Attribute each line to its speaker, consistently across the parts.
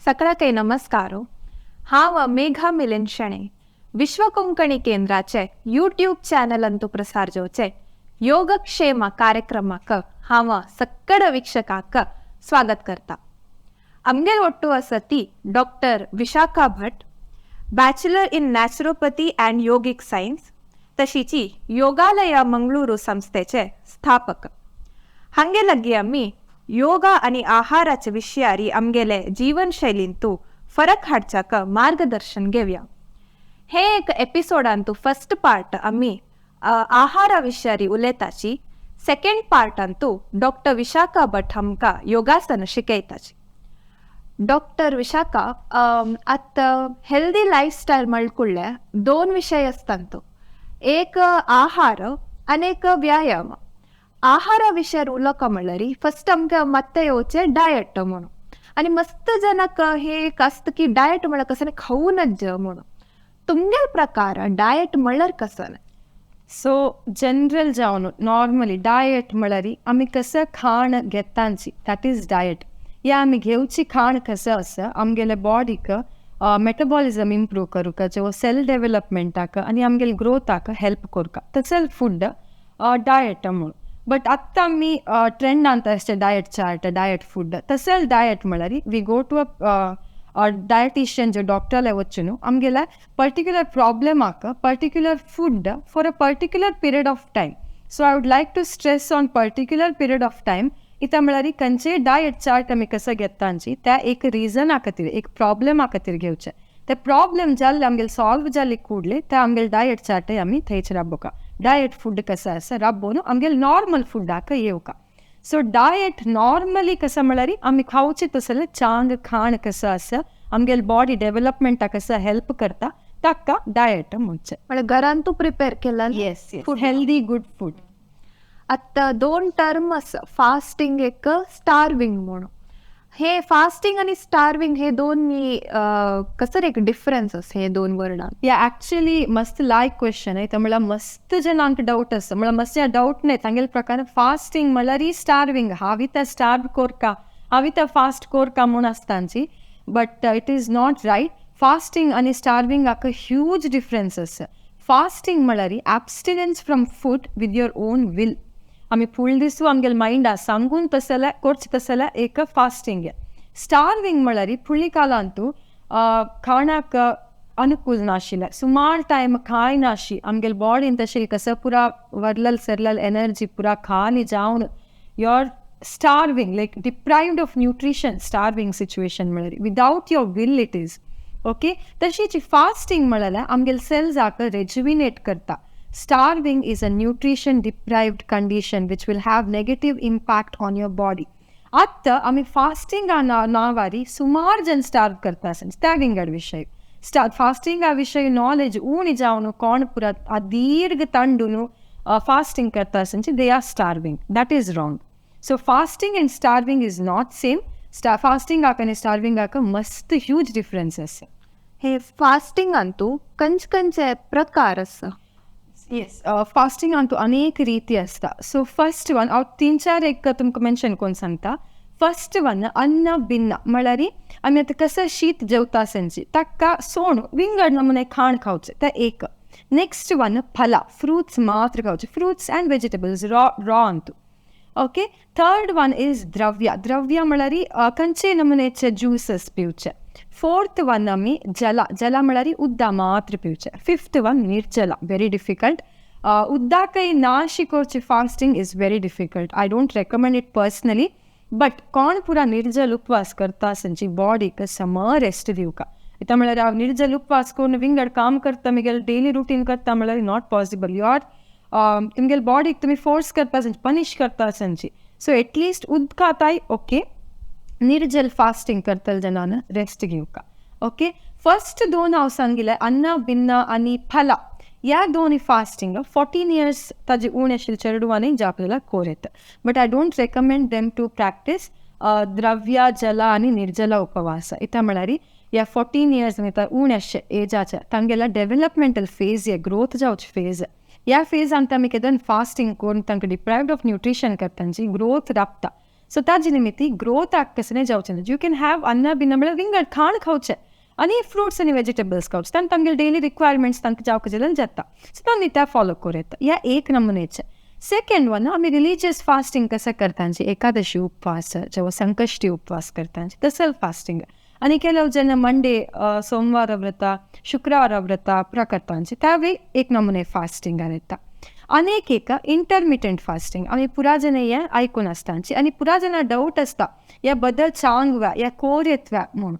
Speaker 1: सगळ्यांकय नमस्कार. हांव मेघा मिलिंद शणै, विश्व कोंकणी केंद्राचे यूट्यूब चॅनलांतु प्रसार जावचे योगक्षेम कार्यक्रमाक हांव सगळ्या वीक्षकांक स्वागत करता. आमगेर ಒಟ್ಟು ವಸತಿ doctor Vishakha Bhat, bachelor in naturopathy and yogic science, तशीची योगालय Mangaluru संस्थेचे स्थापक. हांगे लागीं आमी योगा आनी आहाराचे विशयारी आमगेले जीवनशैलींतू फरक हाडच्याक मार्गदर्शन घेवया. हे एक एपिसोडांतू फर्स्ट पार्ट आमी आहारा विशयारी उलयताची. सेकंड पार्टांतू डॉक्टर विशाखा भट आमकां योगासन शिकयताची. डॉक्टर विशाखा, आतां हेल्दी लायफस्टायल म्हणकुळ्ळे दोन विशय आसतात, एक आहार आनी एक व्यायाम. आहारा विशयार उलोवका म्हणल्यार फर्स्ट आमकां मत्ते येवचें डायट म्हणून. आनी मस्त जनाक हे एक आसता की डायट म्हळ्यार कसं खावूनच म्हणून. तुमगेल प्रकार डायट म्हणल्यार कसं?
Speaker 2: सो जनरल जावन नॉर्मली डायट म्हळ्यार आमी कसं खाण घेतांची, that is diet. या आमी घेवची खाण कसं आसा, आमगेले बॉडीक मेटाबॉलिझम इम्प्रूव करूंक, सेल डेव्हलपमेंटाक आनी आमगेले ग्रोथाक हेल्प करता, तसले फूड डायट म्हणून. बट आतां आमी ट्रेंडांत आसचे डायट चार्ट, डायट फूड, तसले डायट म्हळ्यार we go to a dietitian, जो डॉक्टरला वचून आमगेल्या particular प्रॉब्लेमाक particular food for a particular period of time. So I would like to stress on particular period of time. इता म्हळ्यार खंयचेय डायट चार्ट आमी कसो घेतांची, त्या एक रिजना खातीर, एक प्रॉब्लेमा खातीर घेवचें. ते प्रॉब्लेम जाल्ले आमगेले सॉल्व जाल्ले ಕೂಡಲೇ ते आमगेले डायट चार्टय आमी थंयच राबोवका, डायट फूड कसो आसा राबोवन आमगेले नॉर्मल फुडाक येवका. सो डायट नॉर्मली कसं म्हळ्यार आमी खावचें तसलें चांग खाण कसं आसा, आमगेले बॉडी डेव्हलपमेंटाक कसं हेल्प करता, ताका डायट म्हणचें.
Speaker 1: म्हळ्यार घरान तूं प्रिपेर केला.
Speaker 2: Yes, healthy good food.
Speaker 1: आतां दोन टर्म आसा, फास्टिंग एक, स्टार्विंग म्हणून. हे फास्टिंग आनी स्टार्विंग हे दोन कसं एक डिफरन्स आसा हे दोन वर्डान?
Speaker 2: या, ॲक्च्युली मस्त लायक क्वेश्चन आहे. म्हळ्यार मस्त जणांक डाऊट आसा, म्हळ्यार मस्त डाऊट नाही तांगेले प्रकार. फास्टिंग म्हळ्यार स्टार्विंग, हांव त्या स्टार्व कोरका, हांव त्या फास्ट कोरका म्हूण आसतांची, but it is not right. Fasting आनी स्टार्विंगाक ह्यूज डिफरन्स आसा. फास्टिंग म्हळ्यार abstinence from food with your own will. आमी फूल दिसू आमगेले मायंडा सांगून तसले करचें तसले एक फास्टिंग. स्टार्विंग म्हळ्यार फुडली कालांतू खाणाक अनुकूल नाशिल्लें, सुमार टायम खाय नाशी, आमगेले बॉडीन तशें कसं पुरा वरलल सरलल एनर्जी पुरा खाली जावन you are starving, like deprived of nutrition. Starving situation म्हळ्यार without your will it is okay. तशीच फास्टिंग म्हळ्यार आमगेले सेल्साक रेज्युविनेट करता. Starving is a nutrition deprived condition which will have negative impact on your body. आतां आमी फास्टिंगा नांवारी सुमार जन स्टार्व करता आसा. स्टार्विंगा विशय, फास्टिंगा विशय नॉलेज उणी जावन कोण पुरा आ दीर्घ तांडून फास्टिंग करता आसा, they are starving, that is wrong. So fasting and starving is not same. फास्टिंगाक आनी स्टार्विंगाक मस्त ह्यूज डिफरन्स आसा.
Speaker 1: हे फास्टिंगांतू खंयचे खंयचे प्रकार आसा?
Speaker 2: येस, फास्टिंग अंतू अनेक ರೀತಿ आसता. सो फर्स्ट वन हांव तीन चार एक तुमकां मेन्शन करून सांगता. फर्स्ट वन अन्न भिन्न, म्हळ्यार आमी आतां कसं शीत जेवता संची ताका सोण विंगड नमुने खाण खावचें, तें एक. नेक्स्ट वन फलां, फ्रुट्स मात्र खावचे, fruits and vegetables raw raw अंतू. ओके, थर्ड वन is द्रव्य. द्रव्य म्हळ्यार खंयचे नमुनेचे ज्युसस पिवचे. फोर्थ वन आमी जಲ. जಲ म्हळ्यार उदक मात्र पिवचें. फिफ्थ वन निर्जला, व्हेरी डिफिकल्ट. उदकाकय नाशी करचें fasting is very difficult. I don't recommend it personally, but कोण पुरा निर्जल उपवास करता संची बॉडीक सम रेस्ट दिवका. इतां म्हळ्यार हांव निर्जल उपवास करून विंगड काम करता, म्हगेलें डेली रुटीन करता म्हळ्यार not possible. You are तुमगेले बॉडीक तुमी फोर्स करता, पनिश करता संची. सो एटलिस्ट उदक खाताय ओके. निर्जल फास्टिंग करतले जेन्ना रेस्ट घेवका. ओके, फर्स्ट दोन हांव सांगिल्लें, अन्न भिन्न आनी फलां, ह्या दोनूय फास्टिंग 14 इयर्स ताजे उणें आशिल्ले चेडवांनी जाप जाल्यार कोर येता, but I don't recommend them to practice द्रव्य, जल आनी निर्जला उपवास. इतां म्हळ्यार ह्या 14 इयर्स उणें आसचे एजाचे तांगेल्या डेव्हलपमेंटल फेज, हे ग्रोथ जावचे फेज, ह्या फेजान आमी केन्ना फास्टिंग करून तांकां डिप्रायव्ड ऑफ न्युट्रिशन करता, तांची ग्रोथ राबता. सो ताजे निमित्ती ग्रोथाक कसने जावचें ना. You can have अन्न बिन्न म्हळ्यार विंगड खाण खावचें आनी फ्रुट्स आनी वेजिटेबल्स खावचे, तांकां तांगेले डेली रिक्वायरमेंट्स तांकां जावक जाल्यार जाता. सो तांणी त्या फॉलो करूं येता. ह्या एक नमुनेचें. सेकंड वन, आमी रिलीजियस फास्टिंग कसं करतांची, एकादशी उपवास जेव्हा संकश्टी उपवास करतांची तसं फास्टिंग. आनी ಕೆಲವು ಜನ मंडे सोमवार व्रत, शुक्रार व्रत पुरा करतांची, त्यावेळी एक नमुने फास्टिंग येता. अनेक एक इंटरमिटंट फास्टिंग आमी पुरा जण हे आयकून आसतांची आनी पुरा जण डावट आसता ह्या बद्दल चांगव्या या कोर येतव्या म्हूण.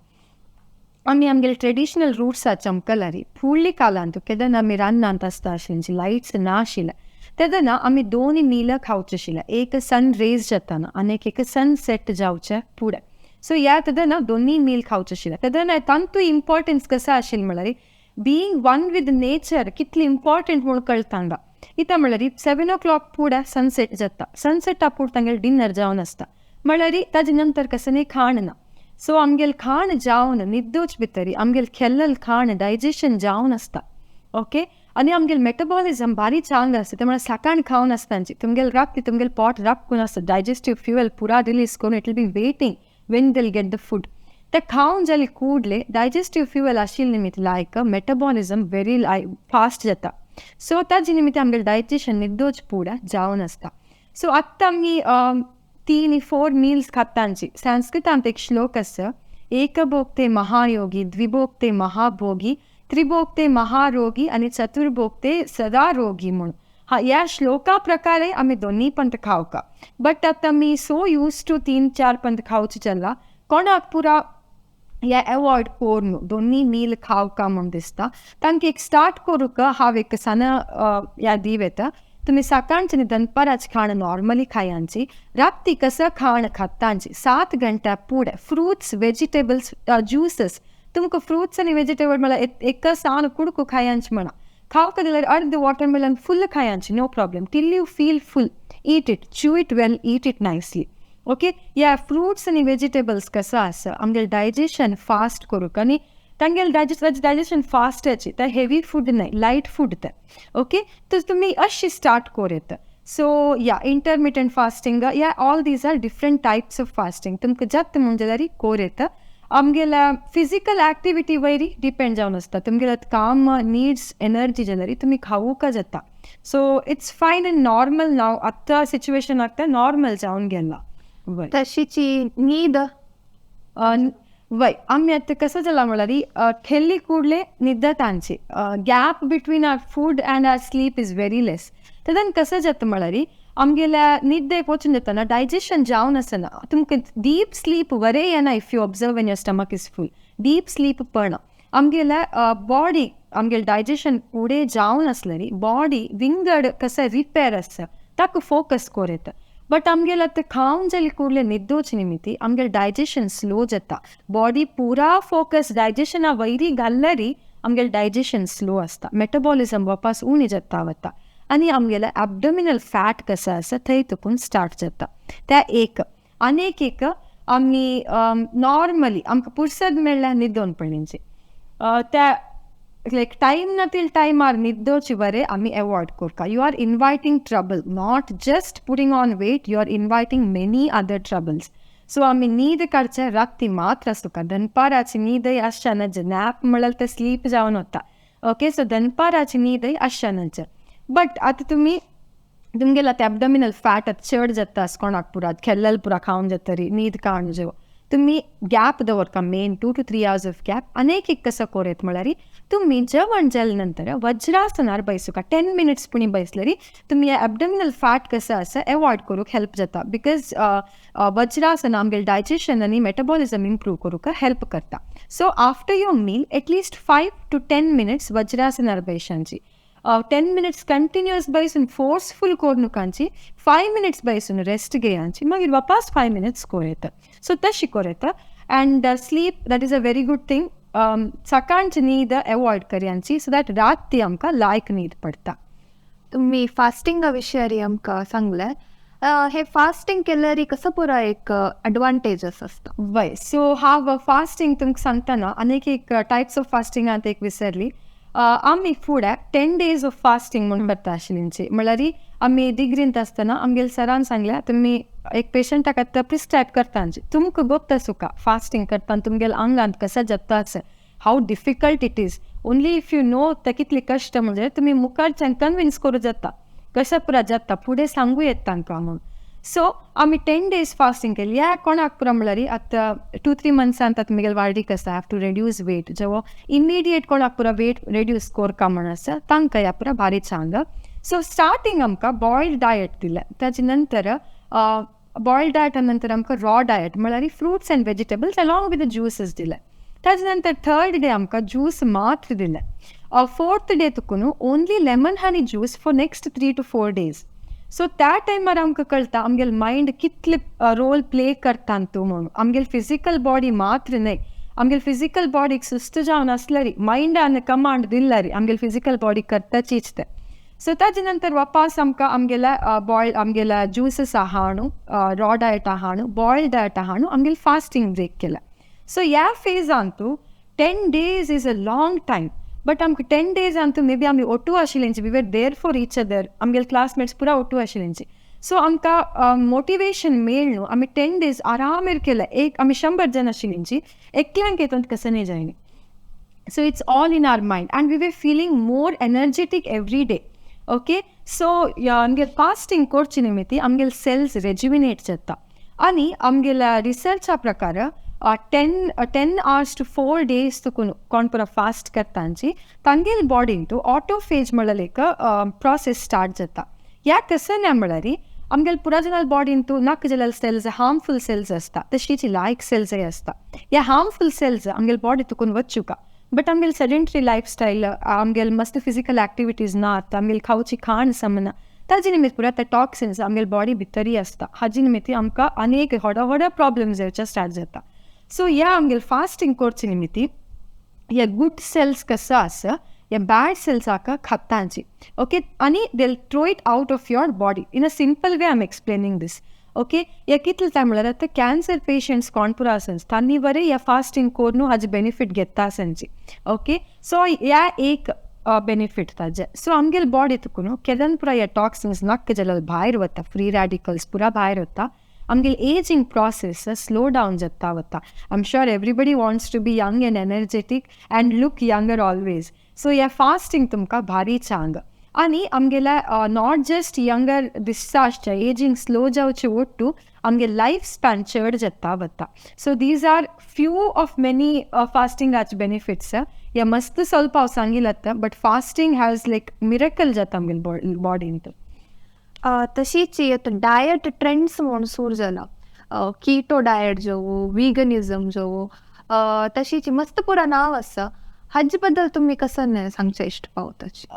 Speaker 2: आमी आमगेले ट्रेडिशनल रूट्स चमकलारी फुडली कालांत केदना आमी रान्नांत आसता आशिल्ली, लायट्स ना आशिल्ले तेदना आमी दोनी मील खावचे आशिल्ले, एक सन रेज जाताना आनी एक सन सेट जावचे फुडें. सो ह्या तेदना दोनी मील खावचे आशिल्ले. तेदना तांतू इम्पॉर्टन्स कसो आशिल्लें म्हळ्यार बीइंग वन विथ नेचर कितली इम्पॉर्टंट म्हूण कळटा हांगा. इतां म्हळ्यार 7 o'clock फुडें सनसेट जाता, सनसेटा फुडें तांगेलें डिनर जावन आसता, म्हळ्यार ताजे नंतर कसलें खाण ना. सो आमगेलें खाण जावन न्हिदोच भितरी आमगेलें खेल्लें खाण डायजेशन जावन आसता. ओके, आनी आमगेलें मेटाबॉलिझम बारी चांग आसता, ते म्हळ्यार सकाळ खावन आसतांची तुमगेलें राखती तुमगेलें पोट राखून आसता, डायजेस्टीव फ्युएल पुरा रिलीज करून it will be waiting when they'll get the food. ते खावन जाले कुडले डायजेस्टीव फ्युएल आशिल्ले निमित्त लायक मेटाबॉलिझम व्हेरी फास्ट जाता. सो ताजे निमित्त आमगेलें डायजेशन न्हिदोच पुरा जावन आसता. सो आत्तां आमी 3-4 मील्स खातांची. संस्कृतांत एक श्लोक आसा, एकभोक्ते महायोगी, द्विभोक्ते महाभोगी, त्रिभोक्ते महारोगी आनी चतुर्भोक्ते सदा रोगी म्हूण. हा, ह्या श्लोका प्रकारे आमी दोनी पंत खावका, बट आतां आमी सो यूज टू 3-4 पंत खावचे जाला, कोणाक पुरा ह्या एवॉयड करून दोनी मील खावका म्हूण दिसता. तांकां एक स्टार्ट करूंक हांव एक सान ह्या दीव येता, तुमी सकाळचें आनी दनपाराचें खाण नॉर्मली खायांची, राती कसं खाण खातांची 7 घंट्या फुडें फ्रुट्स वेजिटेबल्स ज्युसीस. तुमकां फ्रुट्स आनी वेजिटेबल म्हळ्यार एक सान कुडको खायांची म्हणा, खावका जाल्यार अर्द watermelon full खायांची, no problem, till you feel full, eat it, chew it well, eat it nicely. Okay, ह्या फ्रुट्स आनी वेजिटेबल्स कसो आसा आमगेलें डायजेशन फास्ट करूंक आनी तांगेलें डायजेशन फास्ट जाचें, तें हेवी फूड न्हय, लायट फूड तें. ओके, तर तुमी अशी स्टार्ट करूं येता. सो या इंटरमिटंट फास्टिंग, या all these are different types of fasting, तुमकां जाता म्हूण जाल्यार करूं येता. आमगेल्या फिजिकल एक्टिविटी वयरी डिपेंड जावन आसता, तुमगेलें काम नीड्स एनर्जी जाल्यार तुमी खावूंक जाता. So it's fine and normal नाव, आतां सिच्युएशन आतां नॉर्मल जावन गेला. वय
Speaker 1: तशीची न्हीद
Speaker 2: वय आमी आतां कसं जालां म्हळ्यार खेल्ली कुडले न्हिदतांची, gap between our food and our sleep is very less. तेन्ना कसं जाता म्हळ्यार आमगेल्या न्हिदेक वचून जाताना डायजेशन जावन आसना, तुमकां डीप स्लीप बरें येना. If you observe when your stomach is full, deep sleep पडना. आमगेल्या बॉडी आमगेलें डायजेशन फुडें जावन आसल्यार बॉडी विंगड कसं रिपेर आसा ताका फोकस करूं येता. बट आमगेलें आतां खावन जालें कुडले न्हिदोच निमित्ती आमगेलें डायजेशन स्लो जाता, बॉडी पुरा फोकस डायजेशना वयरी घालल्यार आमगेलें डायजेशन स्लो आसता, मेटाबॉलिझम वापस उणी जाता वता आनी आमगेलें एबडोमिनल फॅट कसो आसा थंय तुकून स्टार्ट जाता. त्या एक आनी एक आमी नॉर्मली आमकां पुरसद मेळ्ळ्यार न्हिदोन पळोवची, त्या लायक टायम ना तील टायमार न्हिदोची बरें आमी एवॉयड करता. You are inviting trouble, not just putting on weight, you are inviting many other troubles. So आमी न्हीद काडचे राती मात्र आसूका, दनपाराची न्हीदय आसच्या नज, नॅप म्हळ्यार तें स्लीप जावन वता. ओके, सो दनपाराची न्हीदय आसच्या नज. बट आतां तुमी तुमगेलें आतां एबडोमिनल फॅट आतां चड जाता कोणाक पुरा खेल्लेल पुरा खावन जातरी न्हीद काडून जेव, तुमी गॅप दवरता main 2 to 3 hours of gap. आनीक एक कसो करूं येता म्हळ्यार तुमी जेवण जाले नंतर वज्रासनार बैसुका 10 minutes पुणी बैसल्यार तुमी एबडोमिनल फॅट कसो आसा एवॉयड करूंक हेल्प जाता, because vajrasana आमगेलें डायजेशन आनी मेटाबॉलिझम इम्प्रूव करूंक हेल्प करता. So after your meal at least 5 to 10 minutes वज्रासनार बैशांची, 10 minutes continuous बैसून फोर्सफुल करूं 5 minutes बैसून रेस्ट घेयांची, मागीर वापस 5 minutes करूं येता. सो तशी करूं येता. And sleep that is a very good thing. सकाळची न्हीद एवॉयड करयांची सो that राती आमकां लायक न्हीद पडटा.
Speaker 1: तुम्ही फास्टिंगा विशयारी आमकां सांगलें, हे फास्टिंग केल्यार कसो पुरा एक एडवांटेजस आसता?
Speaker 2: वय, सो हांव फास्टिंग तुमकां सांगतना आनीक एक टायप्स ऑफ फास्टिंगांत एक विसरली. आमी फुडें 10 days of fasting म्हूण करता आशिल्लींची, म्हणल्यार आमी डिग्रींत आसतना आमगेले सरान सांगलें तुमी एक पेशंटाक आतां प्रिस्क्रायब करता, तुमकां गोत्ता सुका फास्टिंग करता तुमगेले आंगांत कशें जाता आसा, how difficult it is. Only if you know ते कितले कश्ट, म्हणजे तुमी मुखारच्यान कन्विन्स करूं जाता, कशें पुरा जाता फुडें सांगू येता तांकां म्हणून. सो आमी 10 डेज फास्टिंग केली. ह्या कोणाक पुरो म्हणल्यार आतां 2-3 मंथ्सान आतां तुमगेले वार्डीक आसा, have to reduce wait, जेवो इमिडिएट कोणाक पुरो वेट रेड्यूस कोरका म्हण आसा, तांकां ह्या पुरा भारी चांग. सो स्टार्टींग आमकां बॉयल्ड डायट दिलें. ताजे नंतर बॉयल्ड डायटा नंतर आमकां रॉ डायट, म्हळ्यार fruits and vegetables along with the juices दिले. ताजे नंतर थर्ड डे आमकां ज्यूस मात्र दिले. फोर्थ डे तुकून only lemon honey juice for next 3 to 4 days. So त्या टायमार आमकां कळटा आमगेले मायंड कितले रोल प्ले करता तूं म्हणून. आमगेले फिजिकल बॉडी मात्र न्हय, आमगेले फिजिकल बॉडीक सुस्त जावन आसल्यार, मायंडान कमांड दिल्यार आमगेले फिजिकल बॉडी करताचीच तें. सो ताजे नंतर वापास आमकां आमगेल्या बॉयल आमगेल्या ज्युसीस आहा न्हू, रॉ डायट आहा न्हू, बॉयल्ड डायट आहा न्हू, आमगेले फास्टींग ब्रेक केला. सो ह्या फेजान तूं 10 days is a long time, but आमकां 10 डेजान तूं मे बी आमी ओटू आशिल्लेंची, we were there for each other, आमगेले क्लासमेट्स पुरा ओटू आशिल्लेंची. सो आमकां मोटिवेशन मेळ न्हू, आमी 10 डेज आरामेर केले. एक आमी 100 जण आशिल्लेंची, एकल्यांक हेतून कसं न्ही जायनी. So it's all in our mind and we were feeling more energetic every day, okay? So आमगेले फास्टिंग करचे निमित्ती आमगेले सेल्स रेज्युविनेट जाता आनी आमगेल्या रिसर्चा प्रकार 10 hours to 4 days तुकून कोण पुरो फास्ट करतांची, तांगेले बॉडीन तूं ऑटोफेज म्हळ्यार एक प्रोसेस स्टार्ट जाता. ह्या कसं ना म्हळ्यार आमगेले पुरा जाणां बॉडीन तूं नाका जाल्यार सेल्स, हार्मफूल सेल्स आसता, तशीच लायक सेल्सय आसता. ह्या हार्मफूल सेल्स आमगेले बॉडी तुकून वचुका, बट आमगेले सेडेंटरी लायफस्टायल, आमगेले मस्त फिजिकल एक्टिविटीज नात, आमगेले खावची खाण समना, ताजे निमित्त पुरा ते टॉक्सिन्स आमगेले बॉडी भितरय आसता. हाजे निमित्त आमकां अनेक व्हडा व्हडा प्रॉब्लम्स येवचे स्टार्ट जाता. सो ह्या आमगेले फास्टिंग करचे निमित्ती हे गुड सेल्स कसो आसा, ह्या बॅड सेल्साक खातांची, ओके, आनी they throw it out of your body. In a simple way I am explaining this, okay? ह्या कितले टायम म्हळ्यार आतां कॅन्सर पेशंट्स कोण पुरो आसन, तांणी बरें ह्या फास्टिंग करून हाजे बेनिफीट घेता आसनची, ओके? सो ह्या एक बेनिफीट ताजे. सो आमगेले बॉडी तुकून केदन पुरा ह्या टॉक्सिन्स नाक्क जाल्यार भायर वता, फ्री रॅडिकल्स पुरा भायर वता, आमगेले एजिंग प्रोसेस स्लो डावन जाता वता. I am sure everybody wants to be young and energetic and look younger always. So ह्या फास्टिंग तुमकां भारी चांग आनी आमगेल्या not just younger दिसता आसचें, एजिंग स्लो जावचे ओट्टू आमगे लायफ स्पॅन चड जाता वता. So these are few of many फास्टिंगाचे benefits. ह्या मस्त ಸ್ವಲ್ಪ हांव सांगिल्लें, but fasting has like miracle जाता आमगेले बॉडींत.
Speaker 1: तशीच आतां डायट ट्रेंड्स म्हूण सुरू जाला, कीटो डायट जावं, विगनिजम जावं, तशीच मस्त पुरा नांव आसा. हाजे बद्दल तुमी कसं सांगचें इश्ट पावताची?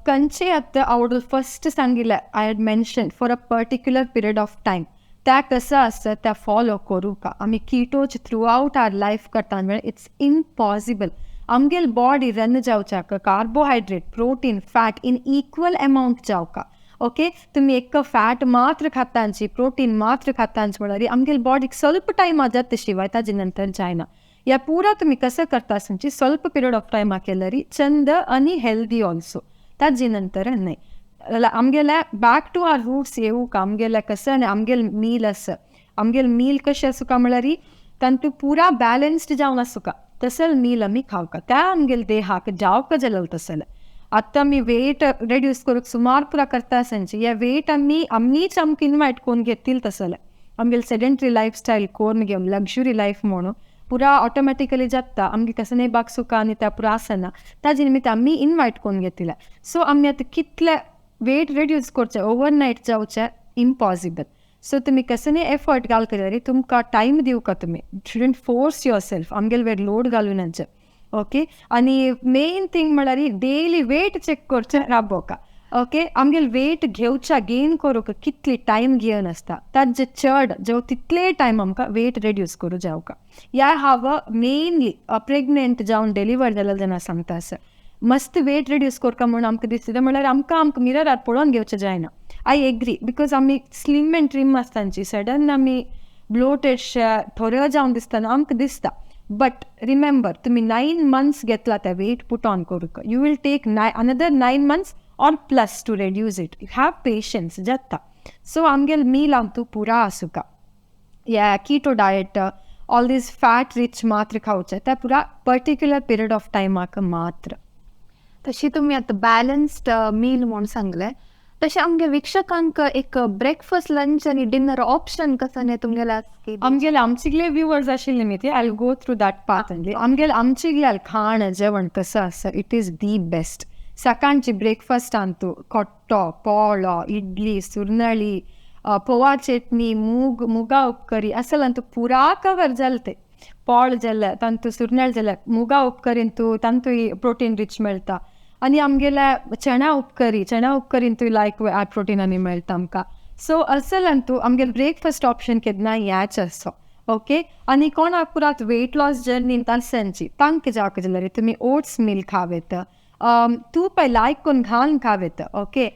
Speaker 2: कंचे आतां हांव फस्ट सांगिल्लें, I had mention for a particular period of time त्या कसं आसता त्या फॉलो करूंक. आमी किटोच थ्रू आवट our life करता म्हळ्यार it's impossible. आमगेल बॉडी रन जावच्याक carbohydrate, protein, fat in equal amount जावका, ओके? तुमी एक फॅट मात्र खातांची, प्रोटीन मात्र खातांची म्हळ्यार आमगेल बॉडीक ಸ್ವಲ್ಪ टायम जाता, शिवाय ताजे नंतर जायना. ह्या पुरा तुमी कसं करता आसची ಸ್ವಲ್ಪ पिरियड ऑफ टायमा केल्यार चंद आनी हेल्दी ऑल्सो, ताजे नंतर न्हय. आमगेल्या बॅक टू our roots येवूंक आमगेल्या कसं आनी आमगेल मील आसा, आमगेल मील कशें आसूका म्हळ्यार तांतू पुरा बॅलन्स्ड जावन आसूका, तसल मील आमी खावका, त्या आमगेल देहाक जावका जाल्यार तसलें. आतां आमी वेट रेड्यूस करूंक सुमार पुरा करता आसनची, ह्या वेट आमी आमीच आमकां इनवायट करून घेतील तसलें. आमगेले सेडेंटरी लायफस्टायल करून घेवन लग्जुरी लायफ म्हणून पुरा ऑटोमॅटिकली जाता, आमगे कसं न्हय बागसुका आनी त्या पुरा आसना, ताजे निमित्त आमी इनवायट करून घेतिल्या. सो आमी आतां कितले वेट रेड्यूस करचें, ओवरनायट जावचें इम्पॉसिबल. सो तुमी कसं न्हय एफर्ट घाल जाल्यार तुमकां टायम दिवका, तुमी शुडंट फोर्स your self, आमगेले वेर लोड घालून, ओके? आनी मेन थिंग म्हळ्यार डेली वेट चॅक करचें राबोका, ओके? आमगेले वेट घेवच्या, गेन करूंक कितली टायम घेवन आसता, ताजे चड जेव तितले टायम आमकां वेट रेड्यूस करूं जावका. ह्या हांव मेनली प्रेग्नेंट जावन डिलिवर जाल्यार जेन्ना सांगता आसा, मस्त वेट रेड्यूस करता म्हणून आमकां दिसता म्हळ्यार आमकां आमकां मिररार पळोवन घेवचें जायना. I agree, because आमी स्लीम एंड ट्रीम आसतांची, सडन आमी ब्लोटेड थोड्यो जावन दिसतना आमकां दिसता. बट रिमेंबर, तुमी 9 मंथ्स घेतला त्या वेट पुट ऑन करूंक, you will take another 9 months or plus to reduce it. You have patience, जाता. सो आमगेले मील आमतू पुरा आसुका या keto diet, all these fat rich मात्र खावचे ते पुरा पर्टिक्युलर पिरियड ऑफ टायमाक मात्र.
Speaker 1: तशी तुमी आतां बॅलन्स्ड मील म्हूण सांगलें, तशें आमगे वीक्षकांक एक ब्रेकफास्ट, लंच आनी डिनर ऑप्शन कसो न्ही तुमगेले?
Speaker 2: आमगेले आमचेगले व्युवर्स आशिल्ले न्ही ते, I go through that path. आमगेले आमचेगले खाण जेवण कसो आसा, it is the best. सकाळची ब्रेकफास्टान तूं कोट्टो, पोळो, इडली, सुरनळी, पोवा चटणी, मूग मुगा उपकरी असल तूं पुरा कवर जाले ते. पोळ जाले तांतू, सुरनळ जाले, मुगा उपकरीन तूं तांतूय प्रोटीन रिच मेळटा. आनी आमगेले चणा उपकरी, चणा उपकरीन तूं लायक प्रोटीन आनी मेळटा आमकां. सो असल तूं आमगेले ब्रेकफास्ट ऑप्शन केन्ना ह्याच आसा. ओके, आनी कोणाक पुरात वेट लॉस जर्नीन तांची तांकां जावक जाल्यार तुमी ओट्स मिल्क खावेत, तूप लायक करून घालून खावेत. ओके,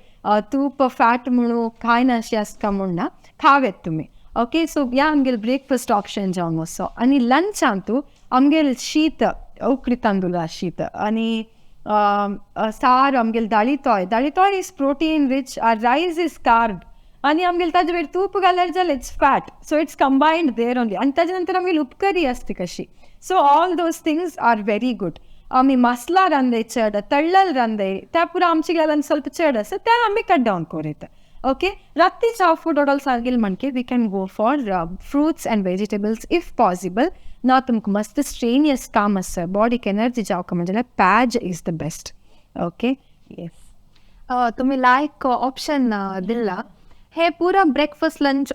Speaker 2: तूप फॅट म्हणून खायनाशी आसता म्हूण ना, खावेत तुमी. ओके, सो ह्या आमगेले ब्रेकफास्ट ऑप्शन जावन आसा. आनी लंचान तूं आमगेले शीत, उकडी तांदूळ शीत आनी सार, आमगेले दाळी तोय, दाळी तोय is protein rich, rice is carb, आनी आमगेले ताजे वयर तूप घाल्यार जालें, it's fat. So it's combined there only. आनी ताजे नंतर आमगेली उपकरी आसता कशी. So all those things are very good. आमी मसला रांदय चड, तळ्ळल रांदय, त्या पुरा आमचे घालून ಸ್ವಲ್ಪ चड आसा, त्या आमी कट डावन करूं. ओके, रातीच्या फूड ऑडल सांगील म्हणके we can go for fruits and vegetables if possible. ना तुमकां मस्त स्ट्रेनियस काम आसा, बॉडीक एनर्जी जावका म्हणजे जाल्यार पॅज is the best. Okay, yes.
Speaker 1: तुम्ही लायक ऑप्शन दिला, हे पुरा ब्रेकफास्ट, लंच,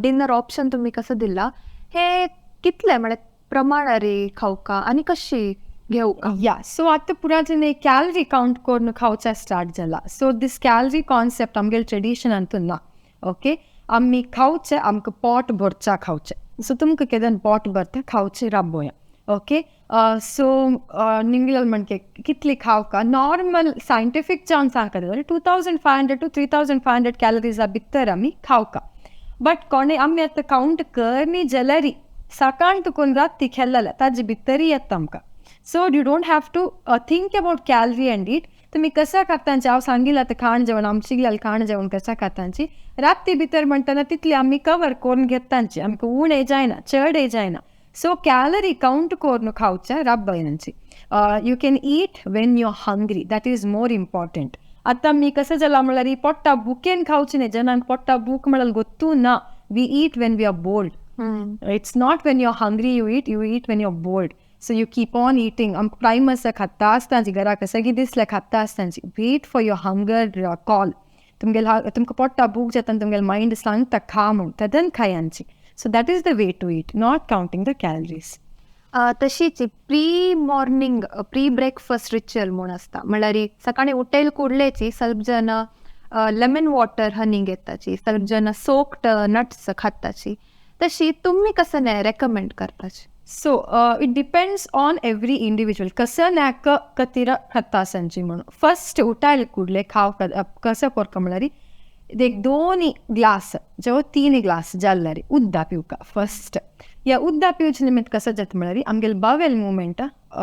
Speaker 1: डिनर ऑप्शन तुम्ही कसं दिला, हे कितले म्हळ्यार प्रमाणारी खावका आनी कशी घेवका?
Speaker 2: या, सो आतां पुरा जेन्ना कॅलरी काउंट करून खावच्या स्टार्ट जाला. सो दीस कॅलरी कॉन्सेप्ट आमगेले ट्रेडिशनांतून ना. ओके, आमी खावचे आमकां पोट भरचा खावचें. सो तुमकां केदन पोट भरता खावचें राबोया. ओके, सो निंगल म्हणके कितली खावका, नॉर्मल सायंटिफीक जावन सांगता जाल्यार 2500 to 3500 कॅलरीजा भितर आमी खावका. बट कोणे आमी आतां कावंट करनी जाल्यार सकाळ तुकून राती खेल्लें ताजे भितरय येता आमकां. So you don't have to think about calorie and eat. तुमी कसं खातांची हांव सांगिल्लें आतां खाण जेवण आमची खाण जेवण कसं खातांची राती भितर म्हणटना तितली आमी कवर करून घेतांची, आमकां उणें जायना चडय जायना. सो कॅलरी कावंट करून खावच्या राबयांची. You can eat when you are hungry, that is more important. आतां आमी कसं जालां म्हणल्यार पोट्टा भुकेन खावचें न्ही, जेन्ना पोट्टा भूक म्हळ्यार गोत्तू ना. We eat when we are bored. It's not when you are hungry you eat, you eat when you are bored. So you keep on eating. आमकां टायम आसा खाता आसतांची घरा कसं दिसलें खाता आसतांची. Wait for your hunger call. तुमगेले तुमकां पोट्टा भूक जाता आनी तुमगेलें मायंड सांगता खा म्हूण, तेदन खायांची. So that is the way to eat, not counting the calories.
Speaker 1: तशीच pre morning pre breakfast ritual म्हूण आसता, म्हणल्यार सकाळी उठेल कुडलेची ಸ್ವಲ್ಪ जण लेमन वॉटर हनी घेताची, ಸ್ವಲ್ಪ जण सोक्ड नट्स खाताची, तशी तुम्ही कसं नाही recommend करताची?
Speaker 2: So it depends on every individual कसं नाक कतीर खाता संची म्हणून. फर्स्ट उठायला कुडले खाव कसं कोरका म्हणल्यार एक 2 ग्लास जेव्हा 3 ग्लास जाल्यार उद्दा पिवका फर्स्ट. या उद्दा पिवचे निमित्त कसं जाता म्हणल्यार आमगेले बावेल मुवमेंट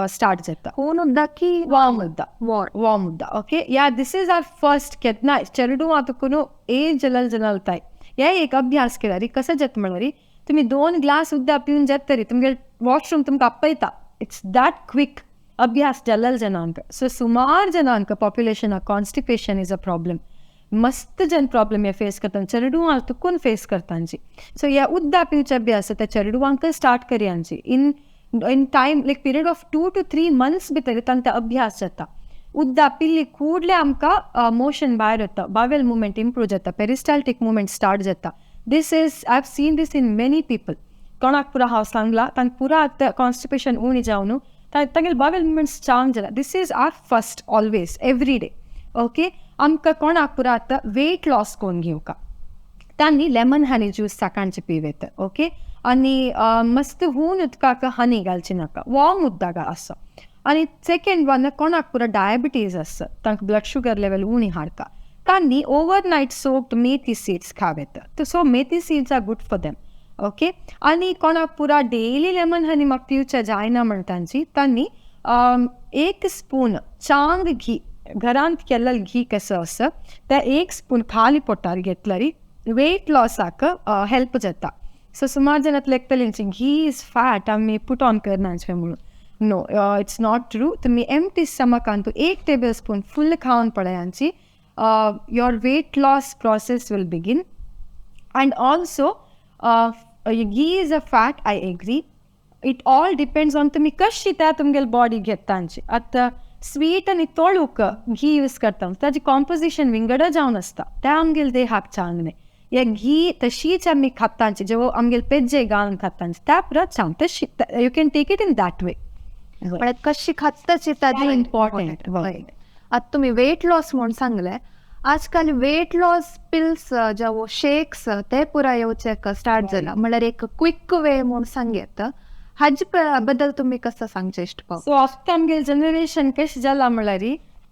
Speaker 2: स्टार्ट जाता.
Speaker 1: हून उद्दा की
Speaker 2: वार्म उद्दा?
Speaker 1: वॉर्म
Speaker 2: उद्दा. ओके, या this is our first. केन्ना चेडूं तुकून एज जलल जनलताय या एक अभ्यास केल्यार कसं जाता म्हणल्यार तुमी 2 ग्लास उद्दा पिवन जात तरी तुमगेले वॉशरूम तुमकां आपयता. It's that quick अभ्यास जाल्लें जनांक. सो सुमार जनांक पॉप्युलेशनाक कॉन्स्टिपेशन is a problem, मस्त जन प्रॉब्लम हे फेस करता, चेडवां तुकून फेस करतांची. सो ह्या उद्दा पिवचे अभ्यास त्या चेडवांक start करयांची in in time like period of 2 to 3 months भितर तांकां अभ्यास जाता. उद्दा पिल्ली कुडले आमकां मोशन भायर वता, बावेल मुवमेंट इम्प्रूव जाता, पेरिस्टाल्टीक मुवमेंट स्टार्ट जाता. This is, I have seen this in many people. कोणाक पुरा हांव सांगला तांकां पुरा आतां कॉन्स्टिपेशन उणी जावन तांगेले बावेल मुवमेंट स्ट्रांग जाला. This is our first always every day. Okay, आमकां कोणाक पुरा आतां वेट लॉस करून घेवका तांणी लेमन हनी ज्यूस सकाळचें पिवेत. ओके, आनी मस्त हून उदकाक हनी घालची नाका, वॉर्म उदक आसा. आनी सेकेंड वन कोणाक पुरा डायबिटीज आसा, तांकां ब्लड शुगर लेवल उणी हाडका, तांणी ओवरनायट सोक्ड मेथी seeds खावेत. So methi seeds are good for them. Okay, आनी कोणाक पुरा डेली लेमन हनी म्हाका पिवचें जायना म्हणटांची, तांणी 1 स्पून चांग घी, घरांत केल्लें घी कसो आसा तें 1 स्पून खाली पोटार घेतल्यार वेट लॉसाक हेल्प जाता. सो सुमार जण लेखतले घी is fat आमी पुट ऑन करना म्हणून. No, it's not true. तुमी एम्प्टी स्टमकान 1 टेबल स्पून फुल खावन पळयांची your weight loss process will begin. And also ghee is a fat, I agree. It all depends on तुमी कशी त्या तुमगेले बॉडी घेतांची. आतां स्वीट आनी तळूक घी यूज करता ताजी कॉम्पोजिशन विंगड जावन आसता, त्या आमगेले देहाक चांग न्हय. हे घी तशीच आमी खातांची जेव्हा आमगेले पेज्जे घालून खातांची त्या पुरा चांग तशी you can take it in that way.
Speaker 1: पण कशी खाताची ताजी
Speaker 2: इम्पॉर्टंट.
Speaker 1: आतां तुमी वेट लॉस म्हूण सांगलें, आजकाल वेट लॉस पिल्स जावं शेक्स ते पुरा येवचे स्टार्ट जाला, म्हळ्यार एक क्विक वे म्हूण सांगयत, हाजे बद्दल तुमी कसं सांगचे इश्ट पाव?
Speaker 2: सो आतां आमगेले जनरेशन कशें जाला म्हळ्यार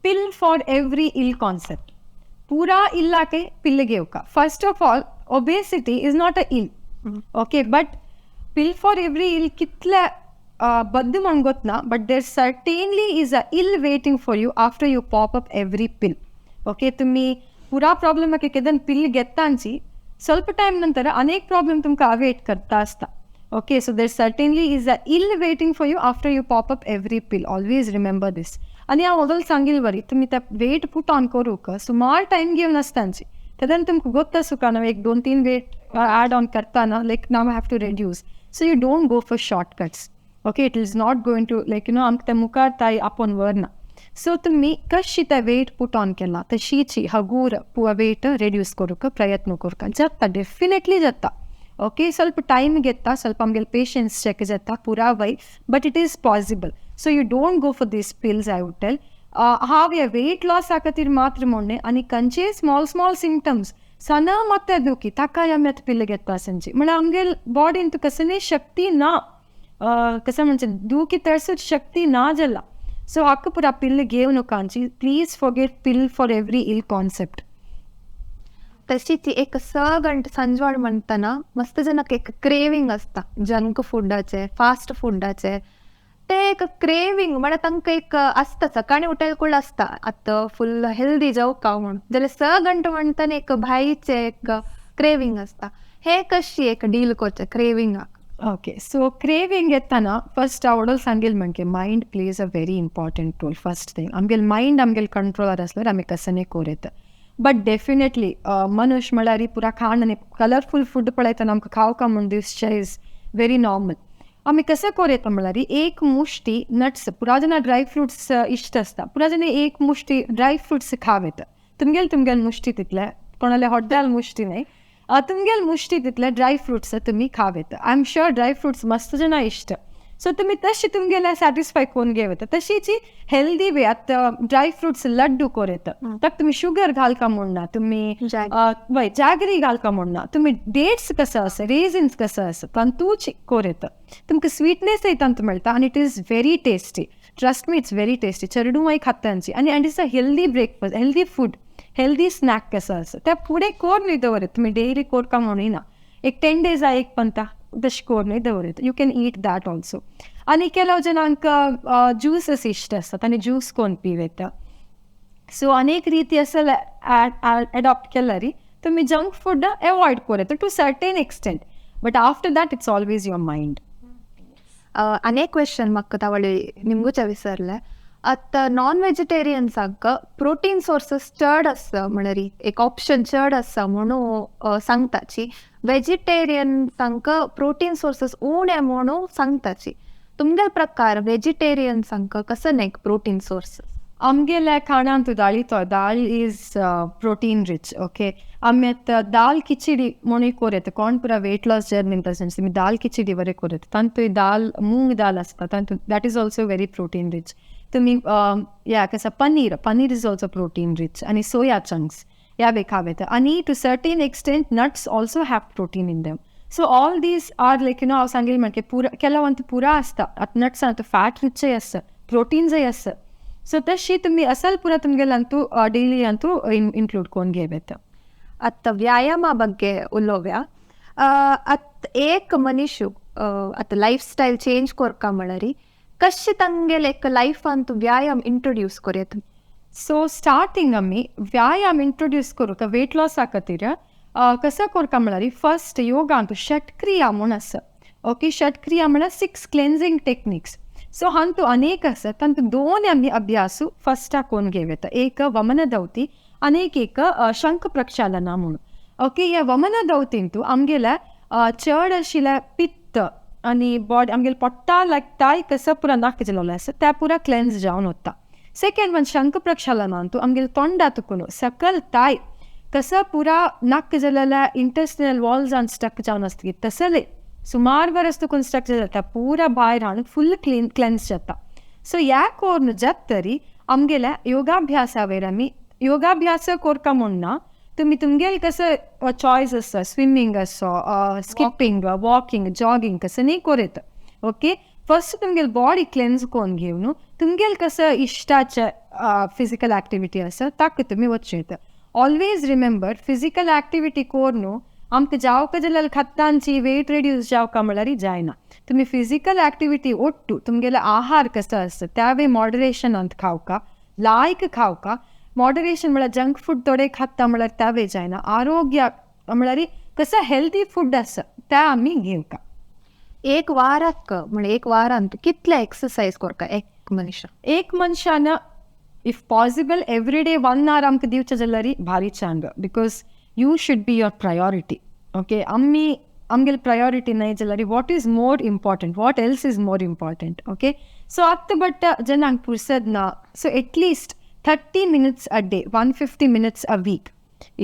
Speaker 2: pill for every ill concept. पुरा इल्लाके पिल्ल घेवका. First of all obesity is not a ill, okay, but pill for every ill कितले बद्द म्हण गोतना, but there certainly is a ill waiting for you after you pop up every pill. Okay, तुमी पुरा प्रॉब्लमाक केदन पिल घेतांची ಸ್ವಲ್ಪ time ನಂತರ ಅನೇಕ problem ತುಮಕ await करता आसता. Okay, so there certainly is a ill waiting for you after you pop up every pill. Always remember this. आनी हांव वगल सांगील बरी तुमी त्या वेट पुट ऑन करूंक सुमार टायम घेवन आसतांची तेन्ना तुमकां गोत्ता सुका ना 1-2-3 वेट ॲड ऑन करताना like now have to reduce. So you don't go for shortcuts. Okay, it is not going to like you know आमकां त्या मुखार ताई आपोवन व्हरना. सो तुमी कशी ते वेट पुट ऑन केला तशीची हगूर वेट रेड्यूस करूंक प्रयत्न करूंक जाता, डेफिनेटली जाता. ओके, ಸ್ವಲ್ಪ ಟೈಮ್ घेता, ಸ್ವಲ್ಪ आमगेले पेशन्स चेक जाता पुरा वय, but it is possible. So you don't go for these pills. I would tell हांव हे वेट लॉसा खातीर मात्र म्हणणे आनी खंयचेय स्मॉल स्मॉल सिमटम्स सण मात्ता दुखी ताका आमी आतां पिल्ल घेता संची म्हळ्यार आमगेले बॉडीन तुका कसली शक्ती ना, कसं म्हणजे दुखी तडसूच शक्ती ना जाला. सो हाका पुरा पिल्ल घेव नकांची. Please forget pill for every ill concept.
Speaker 1: तशी ती एक सगंट संजवाड म्हणटना मस्त जनक एक क्रेविंग आसता जंक फुडाचे, फास्ट फुडाचे, ते एक क्रेविंग म्हळ्यार तांकां एक आसता सकाळी उठल कुळ आसता आतां फुल हेल्दी जेवका म्हूण, जाल्यार सगंट म्हणटना एक भायचे एक क्रेविंग आसता, हे कशी एक डील करचें क्रेविंगाक?
Speaker 2: ओके, सो क्रेविंग येताना फर्स्ट आवडल सांगेल म्हणजे mind plays a very important role. First thing आमगेल मायंड आमगेल कंट्रोलार आसल्यार आमी कसने कोर येता. बट डेफिनेटली मनुष्य म्हळ्यार पुरा खाण आनी कलरफूल फूड पळयतना आमकां खावका म्हूण दिसचें is very normal. आमी कसं कोर येता म्हळ्यार एक मुश्टी नट्स, पुरा जाणां ड्राय फ्रुट्स इश्ट आसता, पुरा जाणां एक मुश्टी ड्राय फ्रुट्स खाव येता. तुमगेल तुमगेल मुश्टी तितले, कोणाले हॉटेल मुश्टी न्हय, तुमगेल मुश्टी तितले ड्राय फ्रुट्स तुमी खाव येता. I am sure dry fruits मस्त जाणां इश्ट. सो तुमी तशी तुमगेले सॅटिस्फाय करून घेव येता. तशीच हेल्दी वे आतां ड्राय फ्रुट्स लड्डू कोर येता, ताका तुमी शुगर घालका म्हूण ना, तुमी वय जागरी घालका म्हूण ना, तुमी डेट्स कसो आसा, रेजिन्स कसो आसा तांतूच कोर येता. तुमकां स्वीटनेसय तांतू मेळटा आनी it is very tasty. Trust me, it's very tasty. चेडूंय खाता तांची आनी and it's a healthy breakfast, healthy food, healthy snack कसो आसा. त्या फुडें कोर न्हय दवरत तुमी डेली कोरका म्हणून ना, एक 10 डेज एक पंता तशें कोर न्हय दवरत, you can eat that also. आनी ಕೆಲವು जणांक ज्युसस इश्ट आसतात आनी ज्यूस कोन पिवेता. सो अनेक रीती असल एडॉप्ट केल्यार तुमी जंक फूड एवॉयड करूं येता to certain extent, but after that it's always your mind.
Speaker 1: अनेक क्वेश्चन म्हाका तावळी निमगूच विसरलें. आतां नॉन वेजिटेरियन्सांक प्रोटीन सोर्सस चड आसा, म्हळ्यार एक ऑप्शन चड आसा म्हणून सांगताची, वेजिटेरियन्सांक प्रोटीन सोर्सस उणे म्हणून सांगताची, तुमगेले प्रकार वेजिटेरियन्सांक कसं न्हय प्रोटीन सोर्सस?
Speaker 2: आमगेल्या खाणांत दाळी तो दाल is protein rich. Okay, आमी आतां दाल खिचडी म्हणून कोर येता. कोण पुरा वेट लॉस जर्नी तशें तुमी दाल खिचडी बरें कोर येता. तांतूय दाल मूंग दाल आसता तांतूत that is also very protein rich. तुमी या कसं paneer, paneer is also protein rich आनी सोया चंक्स ह्या बी खाव येता. आनी to certain extent nuts also have protein in them. So all these are like you know हांव सांगेल म्हणजे पुरा केला पुरा आसता. आतां नट्स आतां फॅट रिचय आसता, प्रोटीन्सय आसता. सो तशी तुमी असल पुरा तुमगेले अंतू डेली अंतू इन्क्लूड करून घेव येता.
Speaker 1: आतां व्यायामा ಬಗ್ಗೆ उलोवया. आतां एक मनीश आतां लायफ स्टायल चेंज कोरका म्हळ्यार कशें तांगेले एक लायफान तूं व्यायाम इंट्रोड्यूस करूं येता?
Speaker 2: सो स्टार्टिंग आमी व्यायाम इंट्रोड्यूस करूं वेट लॉसा खातीर कसं करता म्हळ्यार फर्स्ट योगांत षटक्रिया म्हूण आसा. ओके, षटक्रिया म्हळ्यार 6 क्लेन्झिंग टेक्निक्स. सो हांतू अनेक आसा, तांतू 2 आमी अभ्यासू फर्स्टाक कोण घेवं येता. एक वमन दौती आनी एक शंख प्रक्षालना म्हणून. ओके, ह्या वमन दौतींतू आमगेल्या चड आशिल्ल्या पित्त आनी बॉडी आमगेले पोट्टा लागताय कसं पुरा नाक जाल्लें आसा त्या पुरा क्लेन्स जावन वता. सेकंड वन शंख प्रक्षालनांतू आमगेले तोंडा तुकून सकल ताय कसं पुरा नाक जाल्ल्या इंटेस्टिनल वॉल्सान स्टक जावन आसता तसले सुमार वरस तुकून स्टक जाता पुरा भायर हाडून फुल क्लीन क्लेन्स जाता. सो ह्या कोरून जात तरी आमगेल्या योगाभ्यासा वयर आमी योगाभ्यास कोरका म्हूण ना, तुमी तुमगेले कसं चॉयस आसा, स्विमींग आसो, स्किपींग, वॉकिंग, जॉगिंग कसं न्ही कोर येता. ओके, फर्स्ट तुमगेले बॉडी क्लेन्स कोरून घेवन तुमगेले कसं इश्टाचे फिजिकल एक्टिविटी आसा ताका तुमी वचूं येता. ऑलवेज रिमेंबर, फिजिकल एक्टिविटी कोरून आमकां जावका जाल्यार खतांची वेट रिड्यूस जावका म्हळ्यार जायना. तुमी फिजिकल एक्टिविटी ಒಟ್ಟು तुमगेले आहार कसो आसता त्यावे मॉडरेशनांत खावका, लायक खावका. मॉडरेशन म्हळ्यार जंक फूड थोडे खाता म्हळ्यार त्यावे जायना. आरोग्य म्हळ्यार कसं हेल्दी फूड आसा त्या आमी घेवका.
Speaker 1: एक वाराक म्हळ्यार एक वारांत कितले एक्सरसाइज करका एक मनुष्य?
Speaker 2: एक मनशान if possible every day 1 hour आमकां दिवचें जाल्यार भारी चांग, because you should be your priority. Okay, आमी आमगेले प्रायोरिटी न्हय जाल्यार what is more important, what else is more important. Okay, so आतां बट जेन्ना पुरसद ना, so at least 30 minutes a day, 150 minutes a week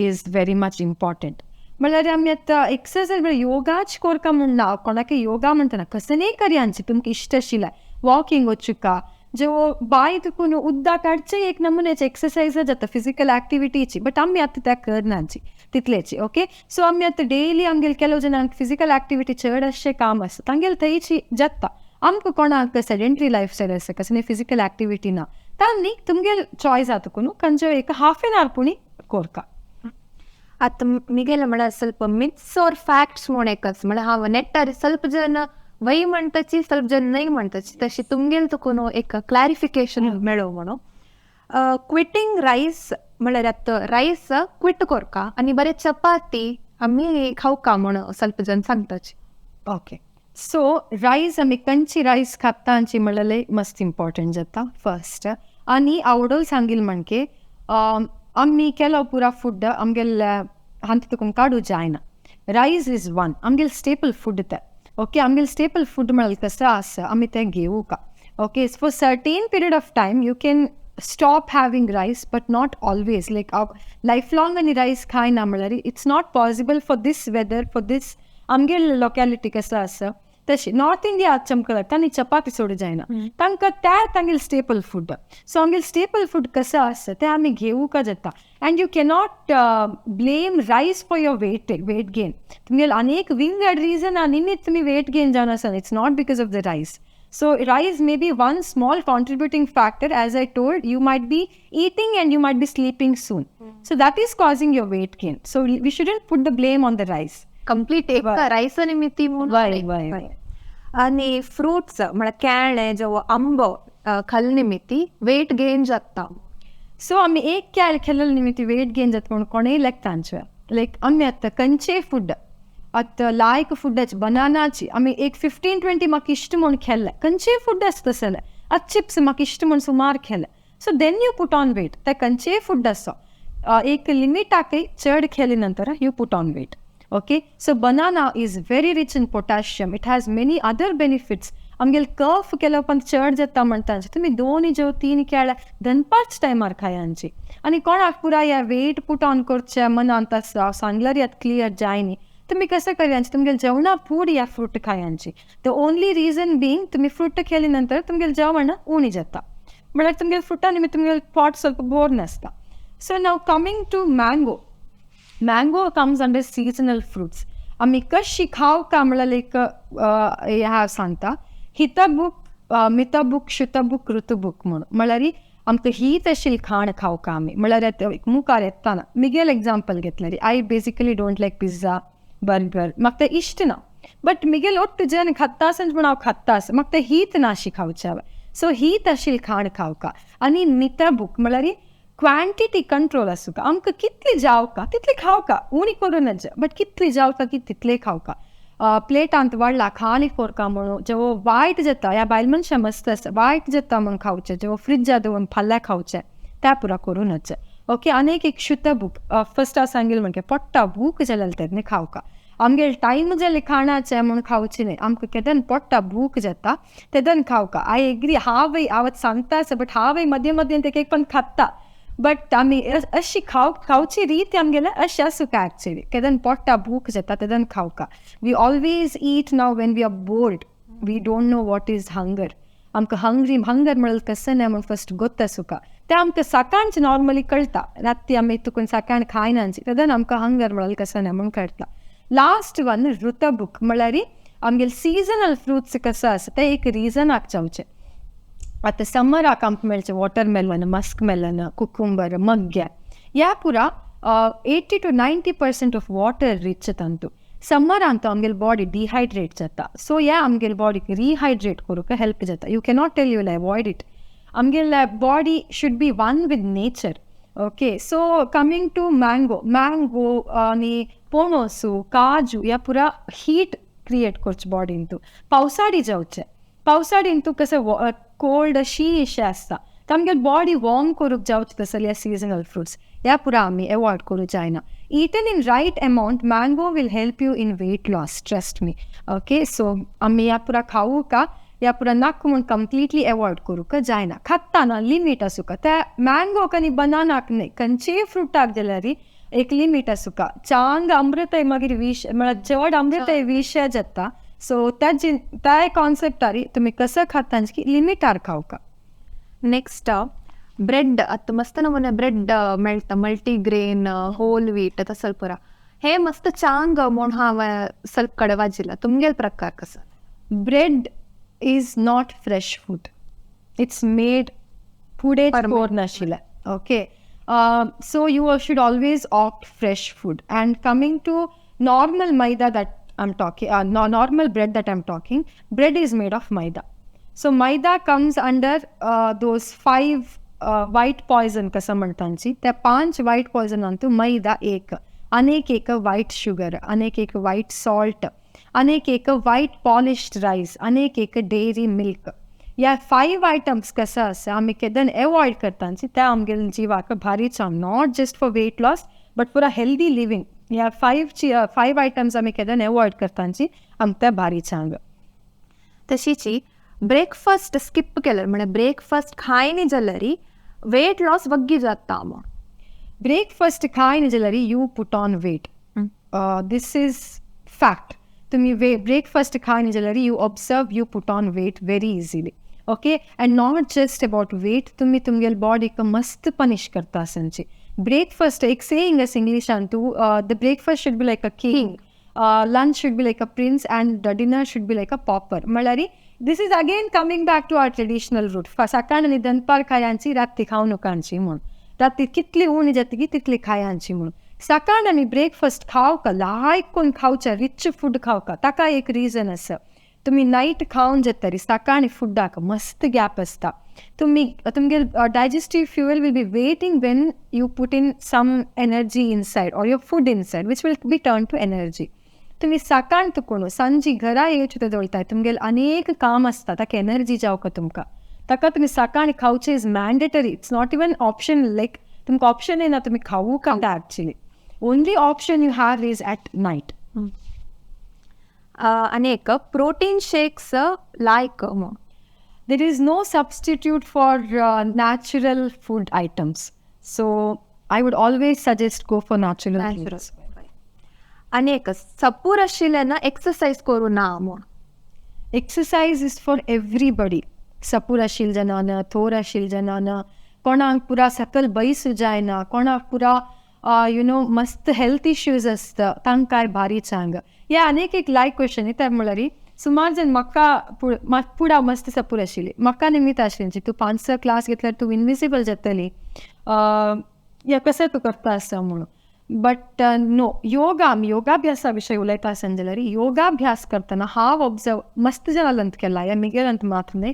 Speaker 2: is very much important. म्हळ्यार आमी आतां एक्सरसायज म्हळ्यार योगाच कोरका म्हूण ना, कोणाकय योगा म्हणटना कसलेय करयांची तुमकां इश्ट आशिल्लें वॉकिंग वचुका, जो बांय तुकून उदक काडचें एक नमुन्याचे एक्सरसायज जाता, फिजिकल एक्टिविटीची, बट आमी आतां त्या करनाची तितलेची. ओके, सो आमी आतां डेली आमगेले ಕೆಲವು जणांक फिजिकल एक्टिविटी चड अशें काम आसता तांगेले थंयची जाता. आमकां कोणाक सेडेंटरी लायफ स्टायल आसा कसली फिजिकल एक्टिविटी ना, तांणी तुमगेले चॉयस जाता न्हू खंयचो एक हाफ एन our पुणी कोरका.
Speaker 1: आतां मिगेले म्हळ्यार ಸ್ವಲ್ಪ ಮಿತ್ಸ್ ಆರ್ ಫ್ಯಾಕ್ಟ್ಸ್ म्हूण एक आसा, म्हळ्यार हांव नेटार ಸ್ವಲ್ಪ जन वय म्हणटाची ಸ್ವಲ್ಪ जन न्हय म्हणटाची, तशी तुमगेले तुकून एक क्लॅरिफिकेशन मेळो म्हणून. क्विटींग रायस म्हळ्यार आतां रायस क्विट कोरका आनी बरें चपाती आमी खावका म्हण ಸ್ವಲ್ಪ जन सांगताची.
Speaker 2: ओके, सो रायस आमी कंची रायस खाता म्हणलें मस्त इम्पॉर्टंट जाता फर्स्ट. आनी आवडोल सांगील म्हणके आमी केलो पुरा फूड आमगेले हांत तुका काडू जायना. रायस is one आमगेले स्टेपल फूड तें. ओके, आमगेले स्टेपल फूड म्हळ्यार कसं आसा आमी तें घेवका. Okay, for certain period of time you can stop having rice, but not always. Like life long आनी रायस खायना म्हळ्यार it's not possible for this weather, for this आमगेले लोकेलिटी कसं आसा तशी. नॉर्थ इंडिया चमकला तांणी चपाती सोडू जायना, तांकां त्या तांगेले स्टेपल फूड. सो आमगेले स्टेपल फूड कसं आसा तें आमी घेवूंक जाता. And you cannot blame rice for your weight gain. तुमगेले अनेक विंगड रिजन आनी तुमी वेट गेन जावन आसा, it's not because of the rice. So rice may be one small contributing factor. As I told, you might be eating and you might be sleeping soon. So that is causing your weight gain. So we shouldn't put the blame on the rice.
Speaker 1: Complete एक rice निमित्ती म्हणून.
Speaker 2: वय.
Speaker 1: आनी fruits म्हळ्यार केळें जो आंबो खाल निमित्ती weight gain जाता.
Speaker 2: So आमी एक केळ खेळ्ळे निमित्ती वेट गेन जाता म्हणून कोणूय लेखतांचे. लायक आमी आतां खंयचेय फूड आतां लायक फुडाची बनानाची आमी एक 15-20 म्हाका इश्ट म्हूण खेळ्ळे, खंयचेय फूड आसता तसलें. आतां चिप्स म्हाका इश्ट म्हूण सुमार खेळ्ळे, so then you put on weight. ते खंयचेय फूड आसो एक लिमिटाकय चड खेळ्ळे नंतर you put on weight. Okay, so banana is very rich in potassium, it has many other benefits. आमगेले कफ केल्या उपरांत चड जाता म्हणटा तुमी 2 जेव 3 केळ्या दनपारच्या टायमार खायांची. आनी कोणाक पुराय ह्या वेट पुट ऑन करचें मनांत आसा सांगल्यार आतां क्लियर जायनी, तुमी कसं करयांचे तुमगेले जेवणा फूड या फ्रूट खायांची. The only reason being तुमी फ्रूट खेळ्ळे नंतर तुमगेले जेवण उणी जाता, म्हळ्यार तुमगेले फ्रुटा निमित्त तुमगेले पोट ಸ್ವಲ್ಪ बोर नासता. So now coming to mango, mango comes under seasonal fruits. आमी कशी खावका म्हळ्यार एक हें सांगता, हितबूक मितबूक शुतबूक ऋतुबूक म्हणून. म्हळ्यार आमकां हीत आशिल्ली खाण खावका आमी. म्हळ्यार आतां मुखार येतना मिगेल एग्जाम्पल घेतल्यार I basically don't like pizza, burger, म्हाका तें इश्ट ना, बट मिगेल ಒಟ್ಟು जन खाता आसा म्हूण हांव खाता आसा, म्हाका तें हीत ना अशी खावचें हांवें. सो हीत आशिल्ली खाण खावका. आनी मितबूक म्हळ्यार क्वांटिटी कंट्रोल आसूका. आमकां कितली जावका तितली खावका, उणी करूं नज, बट कितली जावका की तितले खावका. प्लेटांत वाडला खाली कोरका म्हणून जेवो वायट जाता, ह्या बायल मनशां मस्त आसा, वायट जाता म्हूण खावचें, जेवो फ्रिजा दवरून फाल्यां खावचें, त्या पुरा करूं नज. ओके, आनी एक शुद्ध भूक फर्स्ट हांव सांगील म्हणजे पोट्टा भूक जाल्यार तेन्ना खावका. आमगेले टायम जाले खाणाचें म्हूण खावचें न्हय, आमकां केदन पोट्टा भूक जाता तेदन खावका. I agree, हांवय हांव सांगता आसा, बट हांवय मदीं मदीं एक एक पण खाता, बट आमी अशी खावची रीत आमगेले अशी आसूका एक्चुअली. केदन पोट्टा भूक जाता तेदन खावका. We always eat now when we are bored, we don't know what is hunger. आमकां हंग्री हंगर म्हणल्यार कसं ना म्हूण फर्स्ट गोत आसूका, तें आमकां सकाळचें नॉर्मली कळटा. राती आमी तुकून सकाळ खायनाची तेदन आमकां हंगर म्हणल्यार कसं ना म्हूण कळटा. लास्ट वन ऋतभूक म्हळ्यार आमगेले सिजनल फ्रुट्स कसो आसा तें एक रिजनाक जावचें. आतां समराक आमकां मेळचें वॉटरमेलन, मस्क मेलन, कुकुंबर, मग्गे, ह्या पुरा 80 to 90% of water rich तांतू. समरांत आमगेले बॉडी डिहायड्रेट जाता, सो ह्या आमगेले बॉडीक रिहायड्रेट करूंक हेल्प जाता. You cannot tell you avoid it. आमगेले body should be one with nature. Okay, so coming to mango, mango आनी पोणोसू, काजू ह्या पुरा हीट क्रिएट करचें बॉडीन. तूं पावसाडी जावचें, पावसाडीन तूं कसं कोल्ड शी अशें आसता, तर आमगेले बॉडी वॉर्म करूंक जावचें तसले सिजनल फ्रुट्स ह्या पुरा आमी एवॉयड करूंक जायना. Eaten in right amount, mango will help you in weight loss, trust me. Okay, so आमी ह्या पुरा खावूका, ह्या पुरा नाका म्हूण कंप्लिटली एवॉयड करूंक जायना. खाताना लिमीट आसूका, त्या मँगोक आनी बनानाक न्हय, खंयचेय फ्रुटाक जाल्यार एक लिमीट आसूका. चांग अमृतय मागीर विश म्हळ्यार चड अमृतय विश जाता. सो त्या त्या कॉन्सेप्टार तुमी कसं खाता की लिमिटार खावका.
Speaker 1: नेक्स्ट ब्रेड, आतां मस्त नमुने ब्रेड मेळटा, मल्टीग्रेन, होल व्हीट तसं पुरा हे मस्त चांग म्हूण हांव ಸ್ವಲ್ಪ कडेन वाजिला, तुमगेल प्रकार कसो?
Speaker 2: Bread is not fresh food, it's made फुडें कोर नाशिल्लें. Okay, so you should always opt fresh food. And coming to normal maida that I am talking, normal bread that I am talking, bread is made of maida. So maida comes under those 5 white poison कसं म्हणतांची, त्या 5 white poison मैदा एक, अनेक एक white sugar, अनेक एक white salt, अनेक एक white polished rice, अनेक एक डेअरी मिल्क. ह्या 5 आयटम्स कसं आसा आमी केदन एवॉयड करतांची त्या आमगेले जिवाक भारी चांग, not just for weight loss but for a healthy living. ह्या 5 आयटम्स आमी केदन एवॉयड करतांची आमकां त्या भारी चांग.
Speaker 1: तशीची ब्रेकफास्ट स्किप केल्यार म्हळ्यार ब्रेकफास्ट खायनी जाल्यार वेट लॉस वग्गी जाता म्हूण.
Speaker 2: ब्रेकफास्ट खायनी जाल्यार you put on weight, this is fact. तुमी ब्रेकफास्ट खायनी जाल्यार you observe you put on weight very easily. Okay, and not just about weight, तुमी तुमगेले बॉडीक मस्त पनिश करता आसनची. ब्रेकफास्ट एक सेईंग आसा इंग्लिशान तूं, the breakfast should be like a king, lunch should be like a prince and dinner should be like a pauper. म्हळ्यार this is again coming back to our traditional root. सकाळ आनी दनपार खायांची, राती खावं नकांची म्हूण, राती कितली उणी जातकी तितली खायांची म्हूण. सकाळ आनी ब्रेकफास्ट खावका, लायक कोण खावचें, रिच फूड खावका, ताका एक रिजन आसा. तुमी नायट खावन जातरी सकाळ फुडाक मस्त गॅप आसता, तुमी तुमगेले digestive fuel will be waiting when you put in some energy inside or your food inside which will be turn to energy. तुमी सकाळ तुकोण सांजी घरा येवचे दवरताय, तुमगेले अनेक काम आसता, ताका एनर्जी जावका तुमकां, ताका तुमी सकाळ खावचें is mandatory, it's not even option. Like तुमकां ऑप्शन येना तुमी खावूं का, actually only option you have is at night.
Speaker 1: आनी एक प्रोटीन शेक्स लायक म्हूण.
Speaker 2: There is no substitute for natural food items. So I would always suggest go for natural foods.
Speaker 1: आनी एक सपूर आशिल्लें ना एक्सरसाइज करूं ना म्हूण.
Speaker 2: Exercise is for everybody. Shapoor आशिल्ले जाणां, थोर आशिल्ले जाणां, कोणाक पुरा सकल बैसू जायना, कोणाक पुरा you know मस्त हेल्थ इश्यूज आसता, तांकांय भारी चांग. ह्या आनीक एक लायक क्वेश्चन त्या म्हळ्यार सुमार जण म्हाका पुडा मस्त सपूर आशिल्ली, म्हाका निमित्त आशिल्ली तूं 5-6 क्लास घेतल्यार तूं इनविजिबल जातली, या कसं तूं करता आसा म्हणून. बट नो, योगा आमी योगाभ्यासा विशय उलयता आसतना जाल्यार योगाभ्यास करतना हांव ऑब्जर्व मस्त जाणां केला, ह्या मिगेलांत मात्र न्हय,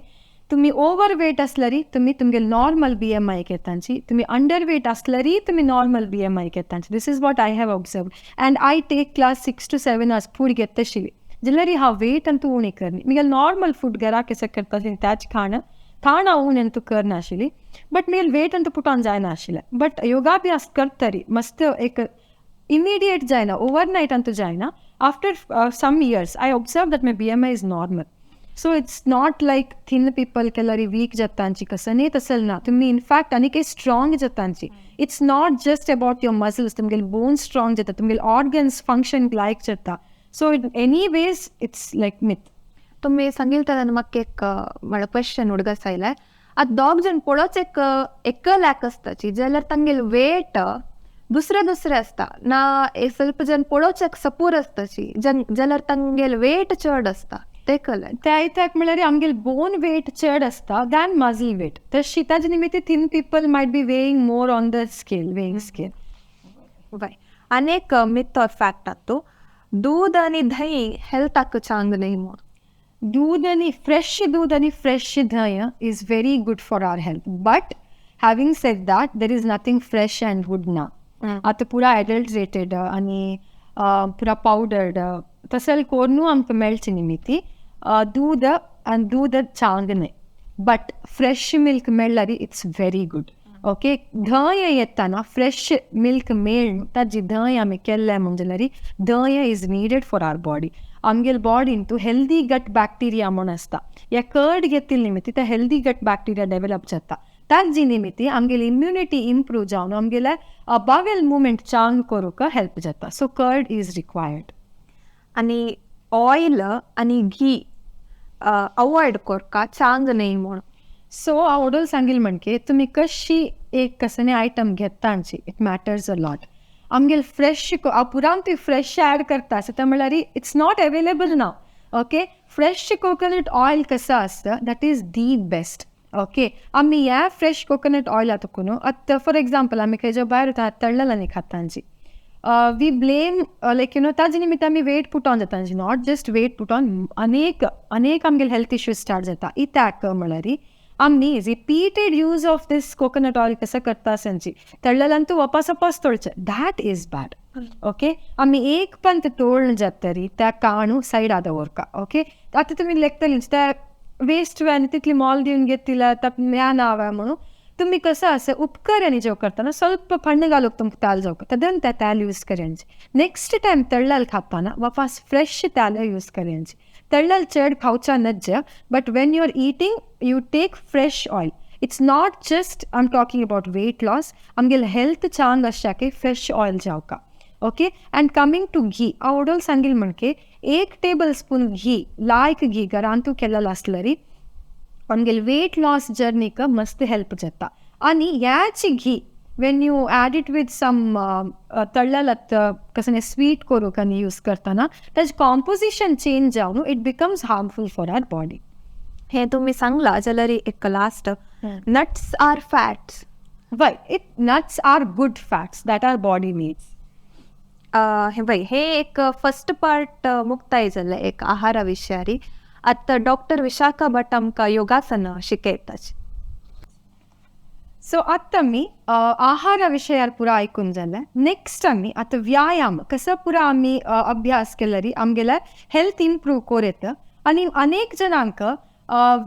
Speaker 2: तुम्ही ओवर वेट आसल्यारी तुमी तुमगे नॉर्मल बीएमआय घेतांची, तुमी अंडर वेट आसल्यारी तुमी नॉर्मल बीएमआय घेतांची. This is what I have observe and I take class 6 to 7 hours food घेतशिली जाल्यार हांव वेट अंतू उणी करनी. मिगे नॉर्मल फूड घरा कसं करता त्याच खाणं खाणं उण अंतू करनाशिल्ली, बट मिगेल वेट अंतू पुट ऑन जायनाशिल्लें. बट योगाभ्यास करतरी मस्त एक इमिडिएट जायना, ओवरनायट अंतू जायना. After some years I observe that my BMI is normal. So it's not like thin people केल्यारी weak जातांची, कसं न्ही, तसं ना. तुम्ही इनफॅक्ट आनी स्ट्रॉंग जातांची. It's not just about your muscles, तुमगेले बोन स्ट्रॉंग जाता, तुमगेले ऑर्गन्स फंक्शन लायक जाता. So anyways, it's like myth.
Speaker 1: तुम्ही सांगितलं म्हाका एक म्हळ्यार क्वेश्चन उडगास आयलें. आतां दोग जण पळोवच एक एकल्याक आसताची जाल्यार तांगेले वेट दुसरे दुसरे आसता ना. ಸ್ವಲ್ಪ जण पळोवच एक सपूर आसताची जाल्यार तांगेले वेट चड आसता, ते कलर?
Speaker 2: त्या इत्याक म्हळ्यार आमगेले बोन वेट चड आसता दॅन मजल वेट. तशी ताजे निमित्त thin people might be weighing more on the scale, weighing scale.
Speaker 1: वय, आनी एक मिथ ऑर फॅक्ट आतो, दूध आनी दही हेल्थाक चांग न्ही म्हूण.
Speaker 2: दूध आणि फ्रेश दूध आणि fresh Dahi is very good for our health. But having said that, there is nothing fresh and good ना. आतां पुरा एडल्ट्रेटेड आनी पुरा पावडर्ड तसं कोरून आमकां मेळचे निमित्ती दूध आनी दूध चांग न्हय, बट फ्रेश मिल्क मेळ्ळ्यार it's very good, okay. धंय येताना फ्रेश मिल्क मेळ्ळ ताजी धंय आमी केल्लें म्हण जाल्यार धंय is needed for our body. आमगेले बॉडीन हेल्दी गट बॅक्टिरिया म्हूण आसता. ह्या कर्ड घेतिल्ले निमित्त ते हेल्दी गट बॅक्टिरिया डेव्हलप जाता. ताजी निमित्ती आमगेली इम्युनिटी इम्प्रूव जावन आमगेले बावेल मुवमेंट चांग करूंक हेल्प जाता. So curd is required.
Speaker 1: आनी ऑयल आनी घी अवॉयड करका चांग न्ही म्हूण.
Speaker 2: सो हांव ओडोल सांगील म्हणके तुमी कशी एक कसने आयटम घेता आमची, it matters a lot. आमगेले फ्रेश हांव पुरान ती फ्रेश ॲड करता आसता म्हणल्यार it's not available ना, ओके. फ्रेश कोकोनट ऑयल कसं आसता, that is the best, okay. आमी ह्या फ्रेश कोकोनट ऑयल आतां न्हू, आतां फॉर एग्जाम्पल आमी खंयच्या भायर वता, तळलेलांनी खाता, we blame like ताजे निमित्त आमी वेट पुट ऑन जाता. Not just weight put on, अनेक अनेक आमगेले हेल्थ इश्यूज स्टार्ट जाता. इत्याक म्हळ्यार आमी repeated use of this coconut oil कसं करता आसची, तळलेल्यान वापस वापस तळचें, that is bad, okay. आमी एक पंत तोळण जातरी त्या काणू सायडा दवरका, ओके. आतां तुमी लेखतली त्या वेस्ट आनी तितली मोल दिवन घेतिला ह्या नांव म्हणून. तुमी कसं आसा, उपकरणी जेव करतना ಸ್ವಲ್ಪ ಪಣ್ಣು घालूक तुमकां ताल जावक तदन त्या तेल यूज करयांचे. नेक्स्ट टायम तळ्ळेल खाताना वापास फ्रेश तेल यूज करयांचे. तळ्ळेल चड खावच्या नज्ज, but when you are eating, you take fresh oil. It's not just I am talking about weight loss, आमगेले हेल्थ चांग आसच्याके फ्रेश ऑयल जावका, okay. And coming to ghee, हांव ओडोल सांगील म्हणके एक टेबल स्पून घी, लायक घी घरांतू केलेलो आसल्यारी आमगेले वेट लॉस जर्नीक मस्त हेल्प जाता. आनी ह्याच घी when you add it with some तळ्ळेल कसं स्वीट करूंक आनी यूज करतना ताजें कॉम्पोजिशन चेंज जावन it becomes harmful for our body.
Speaker 1: हे तुम्ही सांगला जाल्यार एक last, nuts are fats?
Speaker 2: वय, it nuts are good fats that our body needs.
Speaker 1: हे बाई, हे एक फर्स्ट पार्ट मुक्ताय जालें एक आहारा विशयारी. आतां डॉक्टर विशाखा भट आमकां योगासना शिकयताची.
Speaker 2: सो आतां आमी आहारा विशयार पुरा आयकून जालें. नेक्स्ट आमी आतां व्यायाम कसो पुरा आमी अभ्यास केल्यारी आमगेले हेल्थ इम्प्रूव कोर येता. आनी अनेक जणांक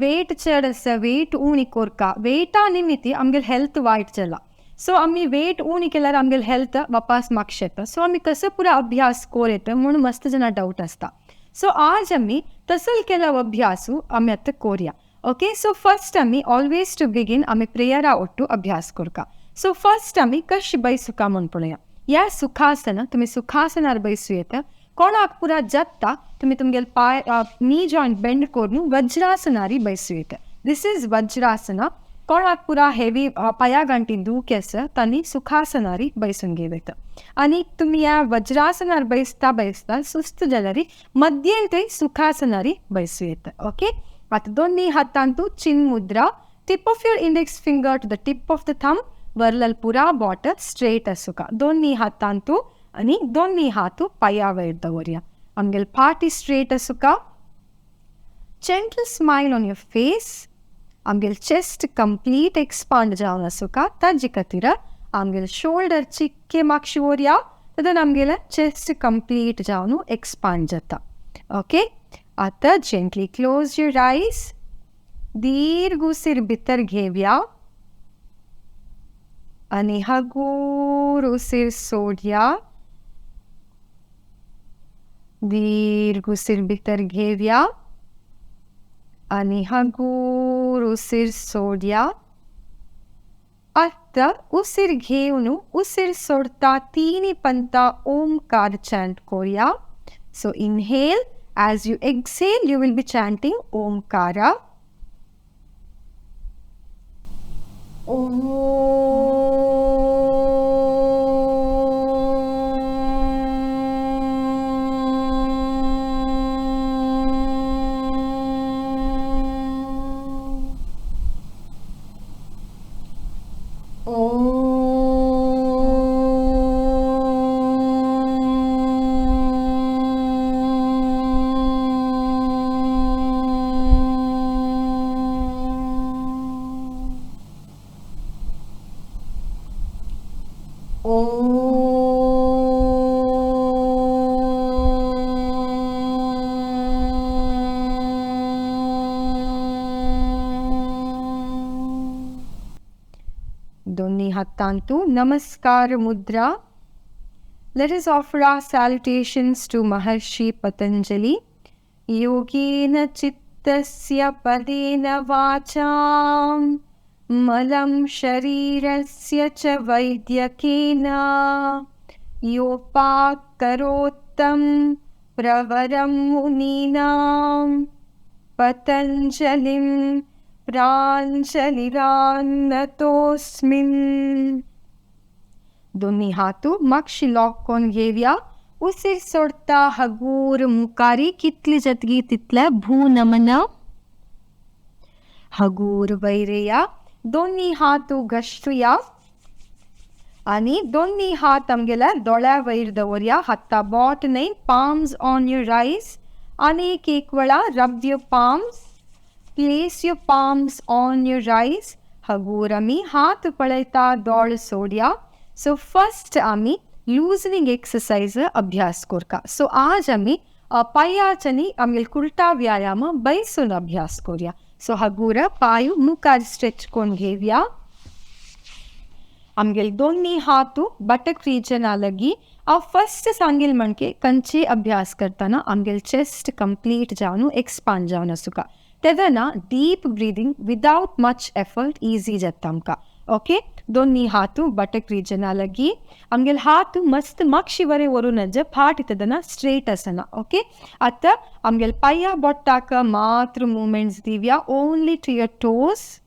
Speaker 2: वेट चड आसा, वेट उणी कोरका, वेटा निमित्ती आमगेले हेल्थ वायट जाला. सो आमी वेट उणी केल्यार आमगेले हेल्थ वापास मागशे येता. सो आमी कसो पुरा अभ्यास कोर येता म्हूण मस्त जाणां डावट आसता. सो आज आमी तसल केला अभ्यासू आमी आतां कोरया, ओके. सो फर्स्ट आमी ऑलवेज टू बिगीन आमी प्रेयरा ಒಟ್ಟು अभ्यास करका. सो फर्स्ट आमी कशी बैसुका म्हूण पळोवया. ह्या सुखासन, तुमी सुखासनार बैसू येता. कोणाक पुरा जाता, तुमी तुमगेले पांय नी जॉयंट बेंड करून वज्रासनारी बैसू येता. This is Vajrasana. कोणाक पुरा हेवी पांया गांठी दूख आसा, तांणी सुखासनारी बैसून घेवं येता. आनी तुमी ह्या वज्रासनार बैसता बैसता सुस्त जाल्यार मध्येंतय सुखासनारी बैसू येता, ओके. आतां दोन्ही हातांतू चिन मुद्रा, tip of your index finger to the tip of the thumb, वरलल पुरा बोट स्ट्रेट आसुका. दोन्ही हातांतू आनी दोन्ही हातू पांया वयर दवरया. आमगेले पाटी स्ट्रेट आसुका. Gentle smile on your face. आमगेले चेस्ट कंप्लीट एक्सपांड जावन आसूका ताजे खातीर आमगेले शोल्डर चिक्के मागशी वरया तेन्ना आमगेले चेस्ट कंप्लीट जावन एक्सपांड जाता. ओके, आतां जेंटली क्लोज your eyes. दीर्घ उशीर भितर घेवया आनी हगूर उशीर सोडया. दीर्घ उशीर भितर घेवया आनी हगूर उशीर सोडया. आतां उशीर घेवन उशीर सोडता तिनी पंता ओमकार चॅन्ट करूया. So inhale, as you exhale you will be chanting Omkara. दोन्ही हातांतु नमस्कार मुद्रा. Let us offer our salutations to Maharshi Patanjali. योगेन चित्तस्य पदेन वाचां मलं शरीरस्य च वैद्यकेन योपाकरोत्तं प्रवरं मुनीनां पतञ्जलिं प्राञ्जलिरान्नतोऽस्मिन्. दोन्ही हातू मागशी लॉक करून घेवया. उशीर सोडता हगूर मुखारी कितली जातगी तितले भू नमन. हगूर वैरया. दोन्ही हातू घश्टुया आनी दोन्ही हात आमगेल्या दोळ्या वयर दवरया. हाता बोट न्हय, पाम्स ऑन your eyes. आनी एक एक वेळा rub your palms, place your palms on your eyes. हगूर आमी हात पळयता दोळ सोडया. सो फर्स्ट आमी लूजनिंग एक्सरसाइज अभ्यास करता. सो आज आमी पांयाच्यानी आमगेले कुर्टा व्यायाम बैसून अभ्यास करूया. सो हगूर पांय मुखार स्ट्रेच करून घेवया. आमगेले दोन्ही हातू बटक रिजना लगी. हांव फर्स्ट सांगील म्हणके कंचे अभ्यास करतना आमगेले चेस्ट कंप्लीट जावन एक्सपांड जावन आसूका. तेन्ना deep breathing without much effort easy जाता आमकां. ओके, दोन्ही हातू बटक रिजना लगी. आमगेले हात मस्त मागशी बरें व्हरूं नज, फाट तेन्ना स्ट्रेट आसना. ओके, आतां आमगेले पांया बोटाक मात्र मुवमेंट्स दिवया, ओनली टू your toes.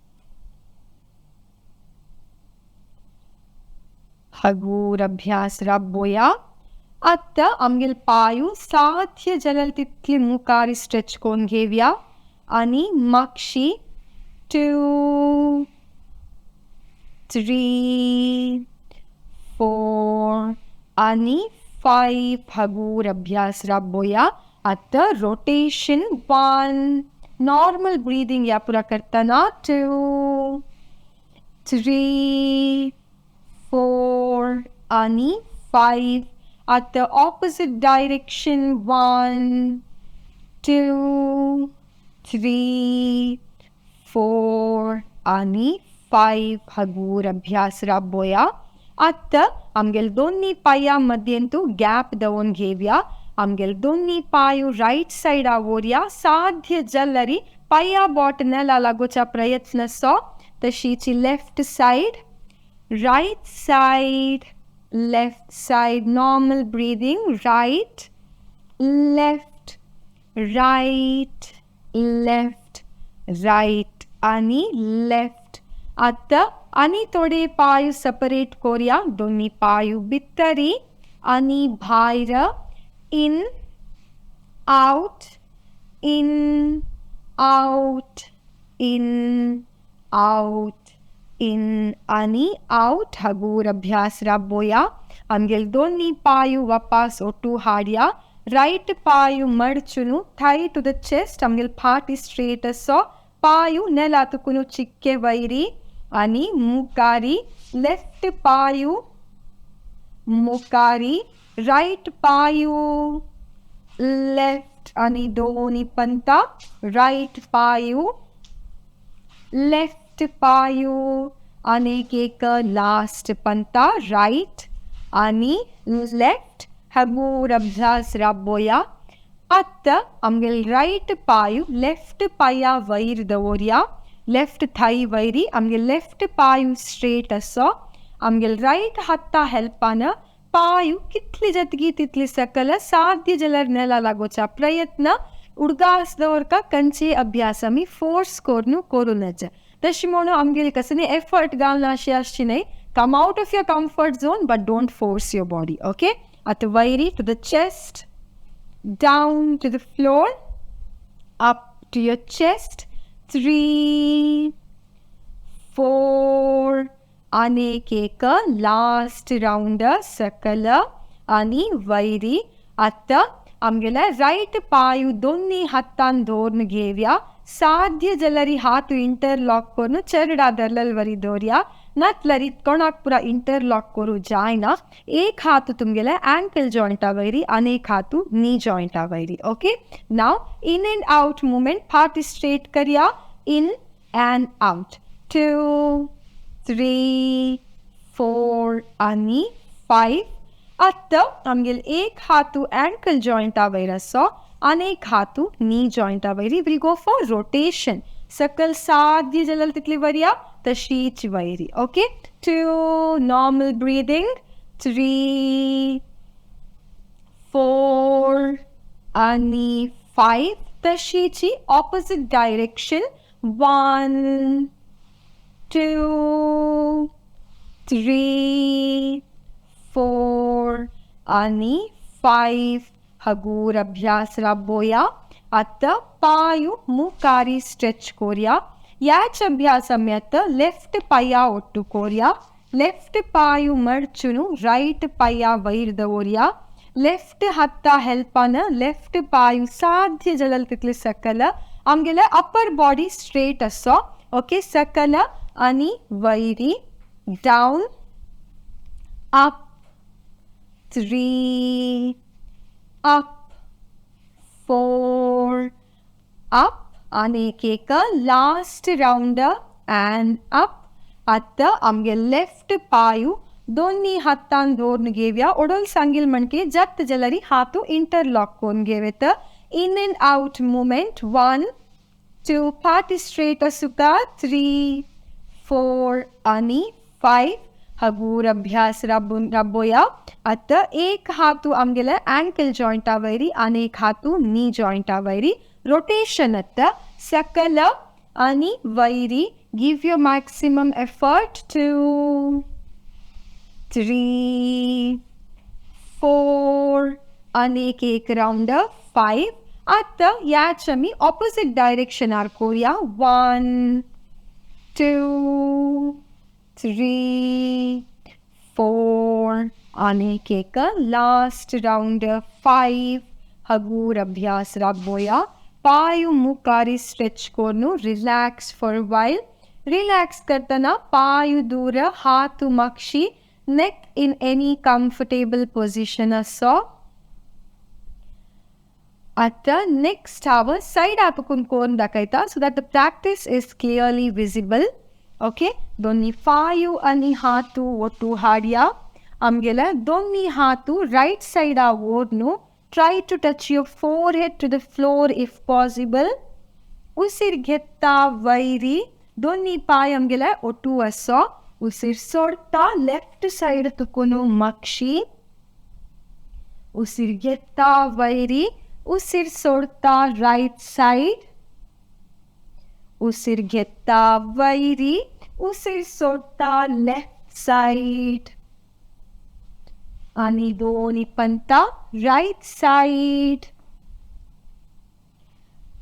Speaker 2: हगूर अभ्यास राबोया. आतां आमगेले पांय साध्य जाल्यार तितले मुखार स्ट्रेच करून घेवया आनी मागशी 2 3 4 आनी 5. हगूर अभ्यास राबोया. आतां रोटेशन 1, नॉर्मल ब्रीदिंग या पुरा करतना 2 3 4 आनी 5. आतां ऑपोजिट डायरेक्शन 1 2 3 4 आनी 5. हगूर अभ्यास राबोया. आतां आमगेले दोन्ही पांया मध्यंतू गॅप दवरून घेवया. आमगेले दोन्ही पांय रायट सायडा व्हरया. साध्य जाल्यार पांया बोट नेला लागोवच्या प्रयत्न सो. तशीच left side, right side, left side. Normal breathing, right left right left right आनी लेफ्ट. आतां आनी थोडे पांय सेपरेट करूया. दोन्ही पांय भितरी आनी भायर. In out in out in out in आनी आउट. हगूर अभ्यास राबोया. आमगेले दोन्ही पांय वापास ओटू हाडया. रायट पांय मडचून थाय टू the chest. आमगेले फाटी स्ट्रेट असो. पांय नेला तुकून चिक्के वयरी आनी मुकारी, लेफ्ट पांय मुकारी, रायट पांय लेफ्ट आनी दोनी पंता, रायट पांय लेफ्ट पांय आनी एक लास्ट पंता रायट आनी लेफ्ट. हगूर अभ्यास राबोया. आतां आमगेले रायट पांय लेफ्ट पांया वयर दवरया, लेफ्ट थाय वयरी, आमगे लेफ्ट पांय स्ट्रेट आसो. आमगेले रायट हाता हेल्पान पांय कितली जातगी तितली सकल साध्य जाल्यार नेला लागोवचा प्रयत्न. उडगास दवरका कंचे अभ्यास आमी फोर्स करून करूं नज. तशें म्हणून आमगेले कसली एफर्ट घालना अशें आसची न्हय. Come out of your comfort zone but don't force your body. Okay, आतां वयरी to the chest, down to the floor, up to your chest. 3, 4 आनी एक लास्ट रावंड सकल आनी वयरी. आतां आमगेले रायट पांय दोन्ही हातान दवरून घेवया. साध्य जाल्यार हात इंटरलॉक करून चरडा धरलेले वरी दवरया, नातल्यार कोणाक पुरा इंटरलॉक करूं जायना. एक हात तुमगेले अँकल जॉयंटा वयरी आनी एक हात नी जॉयंटा वयरी. Okay, now in and out movement. फाटी स्ट्रेट करया, इन अँड आउट. 2, 3, 4 आनी 5. आतां आमगेले एक हात अँकल जॉयंटा वयर आसो आनी एक हात नी जॉयंटा वयरी. Will go for rotation. सकल साध्य जाल्यार तितली वरया, तशीच वयरी. Okay, 2, normal breathing. 3, 4 आनी 5. तशीच ऑपोजीट डायरेक्शन. 1, 2, 3, 4 आनी 5. हगूर अभ्यास राबोया. आतां पांय मुकारी स्ट्रेच कोरया. ह्याच अभ्यास आमी आतां लेफ्ट पांया ಒಟ್ಟು कोरया. लेफ्ट पांय मडचून रायट पांया वयर दवरया. लेफ्ट हाता हेल्पान लेफ्ट पांय साध्य जाल्यार तितले सकल. आमगेले अपर बॉडी स्ट्रेट आसो. ओके, सकल आनी वयरी, डावन, अप, 3, अप, 4, अप आनी एक लास्ट रावंड अँड अप. आतां आमगे लेफ्ट पांय दोन्ही हातान दवरून घेवया. ओडोल सांगील म्हणके जात जाल्यार हात इंटरलॉक करून घेवयता. In and out movement. 1, 2, फाटी स्ट्रेट आसुका. 3, 4 आनी 5. हगूर अभ्यास राबोया. आतां एक हात आमगेले अँकल जॉयंटा वयरी आनी एक हात नी जॉयंटा वयरी. रोटेशन आतां सकल आनी वयरी. Give your maximum effort. 2, 3, 4 आनी एक रावंड 5. आतां ह्याच आमी ऑपोजीट डायरेक्शनार कोरया. 1, 2, 3, 4 आनी एक लास्ट रावंड 5. हगूर अभ्यास राबोया. पांय मुकारी स्ट्रेच करून रिलॅक्स फॉर वायल. रिलॅक्स करतना पांय दूर, हात मागशी, neck in any comfortable position आसो. आतां नेक्स्ट हांव सायड आपून करून दाखयता so that the practice is clearly visible. Okay, दोन्ही पांय आनी हात ಒಟ್ಟು हाडया. आमगेले दोन्ही हात रायट सायडा व्हरून try to touch your forehead to the floor if possible. उसीर घेता वयरी, दोन्ही पांय आमगेले ಒಟ್ಟು आसो. उसीर सोडटा लेफ्ट सायड तुकून मागशी. उसीर घेता वयरी, उसीर सोडटा रायट सायड. उसीर घेता वयरी, उसीर सोडटा लेफ्ट सायड आनी दोन्ही पंता रायट सायड,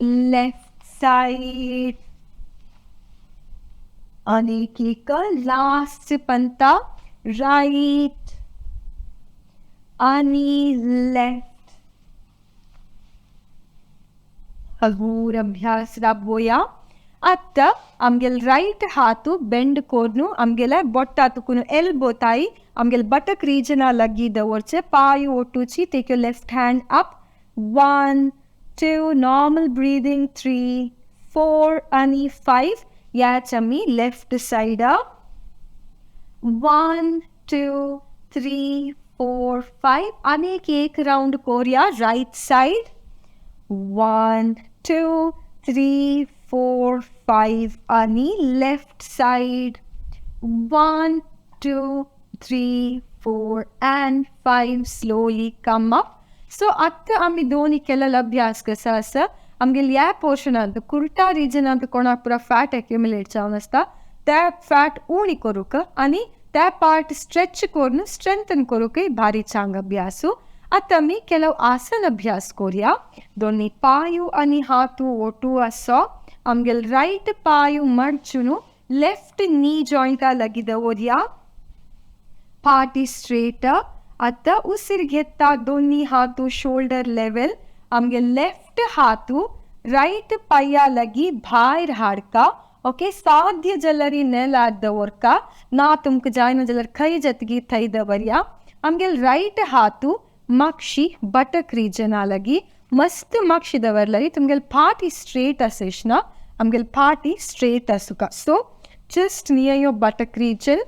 Speaker 2: लेफ्ट सायड आनी एक लास्ट पंता रायट आनी लेफ्ट. हगूर अभ्यास राबोया. आतां आमगेल रायट हातू बेंड कोरनु आमगेले बोट्टा तुकून एल्बो ताई आमगेल बटक रिजना लगी दवरचे पाय ओटूची. Take your left hand up. 1 2 normal breathing 3 4 आनी 5. याच आमी लेफ्ट सायडा. 1 2 3 4 5 आनी एक राउंड कोरया रायट सायड. 1 2 3 4 5 आनी left side. 1 2 3 4 and 5. Slowly come up. So आतां आमी दोनी केलेलो अभ्यास कसो आसा आमगेले ह्या पोर्शनांत कुर्टा रिजनांत कोणाक पुरा फॅट एक्युमुलेट जावन आसता त्या फॅट उणी करूंक आनी त्या पार्ट स्ट्रेच करून स्ट्रेंथन करूंकय भारी चांग अभ्यासू. आतां आमी केलो आसन अभ्यास कोरया. दोनी पांयू आनी हातू ओटू आसो. आमगेल रायट पांयू मडचून लेफ्ट नी जॉयंटा लागी दवरया. पाटी स्ट्रेट. आतां उसीर घेता दोनी हातू शोल्डर लेवल. आमगे लेफ्ट हातू रायट पांया लागी भायर हाडका. ओके, साध्य जाल्यार नेलार दवरका, ना तुमकां जायना जाल्यार खंय जातगी थंय दवरया. आमगेल रायट हातू मागशी बटक रिजना लागी मस्त मागशी दवरल्यार तुमगेल पाटी स्ट्रेट आसना ना, आमगेल पाटी straight आसुका. So just near your buttock region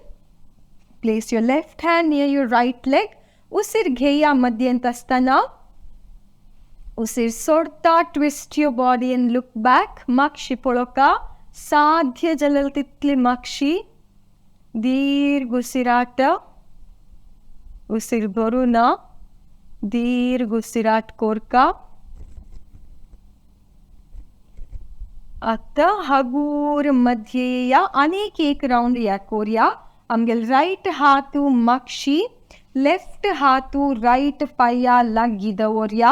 Speaker 2: place your left hand near your right leg. उसीर घेया मध्यंत आसतना उसीर सोडता. Twist your body and look back. मागशी पळोवका, साध्य जाल्यार तितली मागशी. दीर्घ उसिराट, उसीर भरूं ना, दीर्घ उसिराट कोरका. आतां हगूर मध्येया आनीक एक राउंड या कोरया. आमगेल रायट हातू मागशी लेफ्ट हातू रायट पांया लागीं दवरया.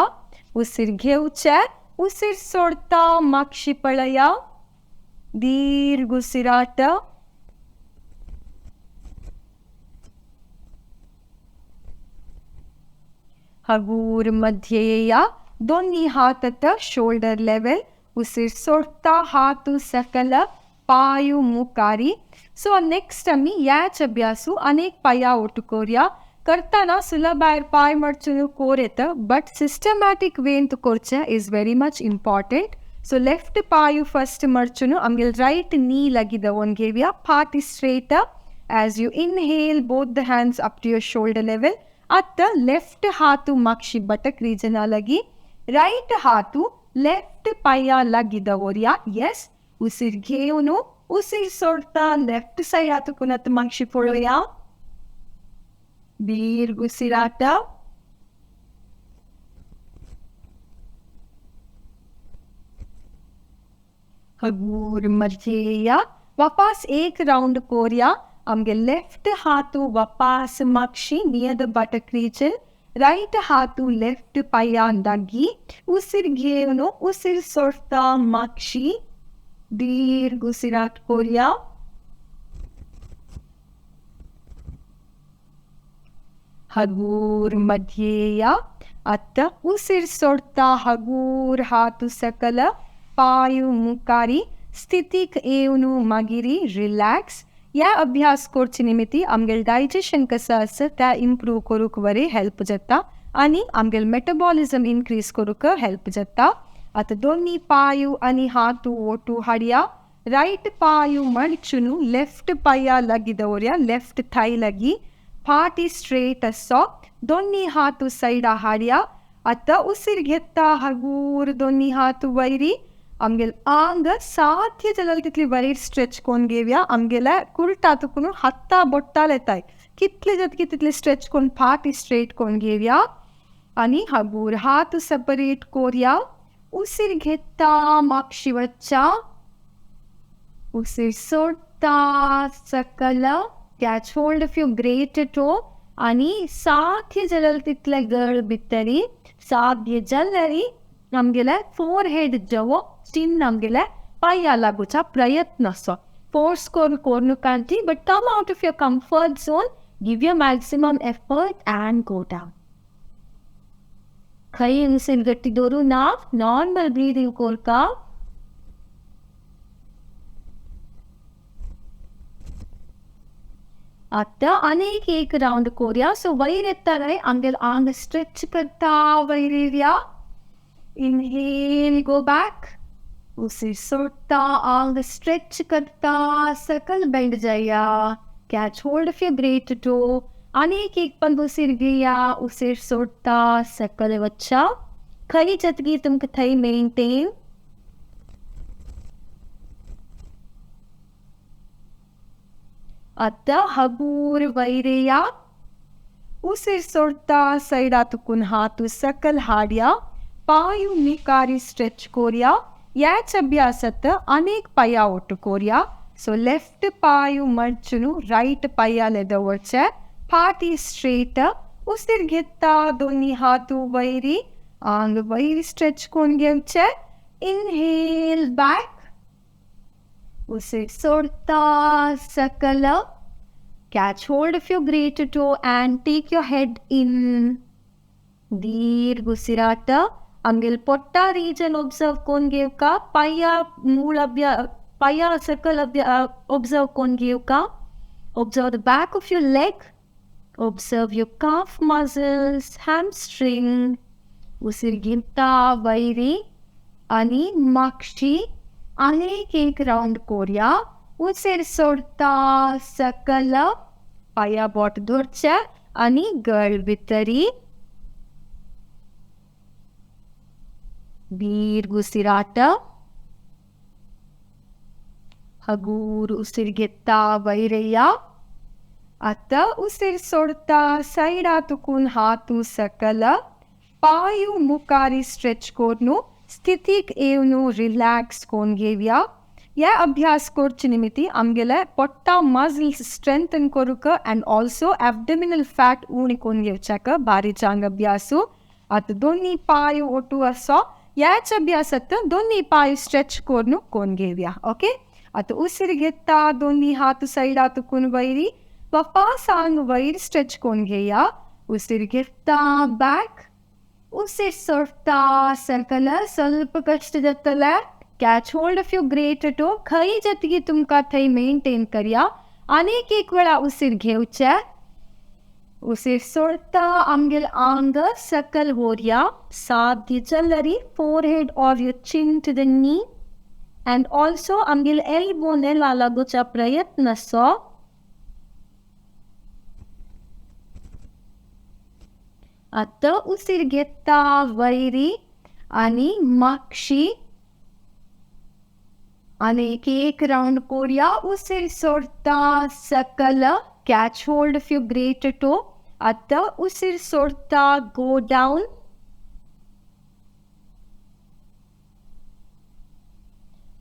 Speaker 2: उसीर घेवचे, उसीर सोडता मागशी पळया. दीर्घ उसिराट. हगूर मध्येया दोन्ही हात आतां शोल्डर लेवल. उसीर सोडता हातू सकल पांयू मुखारी. सो नेक्स्ट आमी ह्याच अभ्यासू अनेक पांया ओटू कोरया. करतना सुलभायर पांय मडचून कोर येता, बट सिस्टमॅटीक वेन तूं करचें is very much important. So left पांयू फर्स्ट मडचून आमगेल रायट नी लागीं दवरून घेवया. फाटी straight. As you inhale both the hands up to your shoulder level. आतां लेफ्ट हातू मागशी बटक रिजना लागीं, रायट हातू लेफ्ट पांया लागीं दवरया. येस, उसीर घेवन उसीर सोडता लेफ्ट सायड हातू पुनः मागशी पळोवया. दीर्घ उसिराट. हगूर मध्येया वापस एक राउंड कोरया. आमगे लेफ्ट हातू वापस मागशी near the buttock region, right हातू लेफ्ट पांया लागीं. उसीर घेवन उसीर सोडता मागशी. दीर्घ उसिराट कोरया. हगूर मध्येया आतां उसीर सोडता हगूर हातू सकल पांयू मुखारी. स्थितीक येवन मागीर रिलॅक्स. ह्या अभ्यास करचे निमित्ती आमगेल डायजेशन कसो आसा त्या इम्प्रूव करूंक बरें हेल्प जाता आनी आमगेल मेटाबॉलिजम इनक्रीज करूंक हेल्प जाता. आतां दोनी पांयू आनी हातू ओटू हाडया. रायट पांयू मडचून लेफ्ट पांया लागीं दवरया, लेफ्ट थाय लागीं. फाटी स्ट्रेट आसो. दोनी हातू सायडा हाडया. आतां उसीर घेता हगूर दोनी हात वयरी. आमगेल आंग साध्य जाल्यार तितली वयर स्ट्रेच करून घेवया. आमगेल्या कुर्टा तुकून हाता बोट्टाल येताय, कितले जातकी तितले स्ट्रेच करून फाटी स्ट्रेट करून घेवया आनी हगूर हात सेपरेट कोरया. उसीर घेता मागशी वच्चा, उसीर सोडता सकल. Catch hold of your great toe आनी साध्य जाल्यार तितले गळ भितरी, साध्य जाल्यार आमगेले फोरहेड जवो चिन्न आमगेले पांया लागूचा प्रयत्न असो. फोर्स करून कोरनुकांती, but come out of your comfort zone, give your maximum effort and go down. खंय उसीर गट्टी दवरूं ना, नॉर्मल ब्रिदींग कोरका. आतां आनीक एक रावंड कोरया. सो वयर येता न्हय आमगेले आंग स्ट्रेच करता वयर येवया. इनहेल गो बॅक, उशीर सोडटा आंग स्ट्रेच करता सकल बेंड जाया. Catch hold of your great toe. आनीक एक पण उशीर घेया, उशीर सोडटा सकल वच्चा. खंय जातकी तुमकां थंय मेंटेन. आतां हगूर वयर येया, उशीर सोडटा सायडा तुकून हात सकल हाडया, पांय मुखारी स्ट्रेच कोरया. ह्याच अभ्यासात अनेक पांया ओटू कोरया. सो लेफ्ट पांय मडचून रायट पांयाले दवरचे, फाटी स्ट्रेट. उशीर घेता दोनी हात वयरी, आंग वयर स्ट्रेच करून घेवचे. इनहेल बॅक, उशीर सोडता सकल. Catch hold of your great toe and take your head in. दीर्घ उसिराट. आमगेले पोट्टा रिजन ऑब्जर्व कोन्न घेवका, पांया मूळ पांया सकल ऑब्जर्व कोन्न घेवका. Observe the back of your leg, observe your calf muscles, hamstring. उशीर घेता वयरी आनी मागशी. आनीक एक रावंड कोरया. उशीर सोडता सकल, पांया बोट धरचे आनी गळ भितरी. दीर्घ उसिराट. हगूर उशीर घेता वयर येया. आतां उशीर सोडता सायडा तुकून हात सकल, पांय मुखारी स्ट्रेच करून स्थितीक येवन रिलॅक्स करून घेवया. ह्या अभ्यास करचे निमित्ती आमगेले पोट्टा मजल्स स्ट्रेंथन करूंक अँड ऑल्सो एब्डोमिनल फॅट उणी करून घेवच्याक भारी चांग अभ्यासू. आतां दोनी पांय ओटू आसा. ह्याच अभ्यासात दोनी पांय स्ट्रेच करून करून घेवया. ओके, आतां उशीर घेता दोनी हात सायडा तुकून वयरी, वापास आंग वयर स्ट्रेच करून घेया. उशीर घेता बॅक, उशीर सोडटा सकल. ಸ್ವಲ್ಪ कश्ट जातले. Catch hold of your great toe. खंय जातकी तुमकां थंय मेंटेन करया. आनीक एक वेळा उशीर घेवचे, उशीर सोडटा आमगेले आंग सकल व्हरया. साध्य जाल्यार forehead or your chin to the knee and also आमगेले एल्बो नेला लागोवचा प्रयत्न सो. आतां उशीर घेता वयरी आनी मागशी. आनीक एक रावंड कोरया. उशीर सोडटा सकल, Catch hold of your great toe. आतां उशीर सोडटा गो डावन.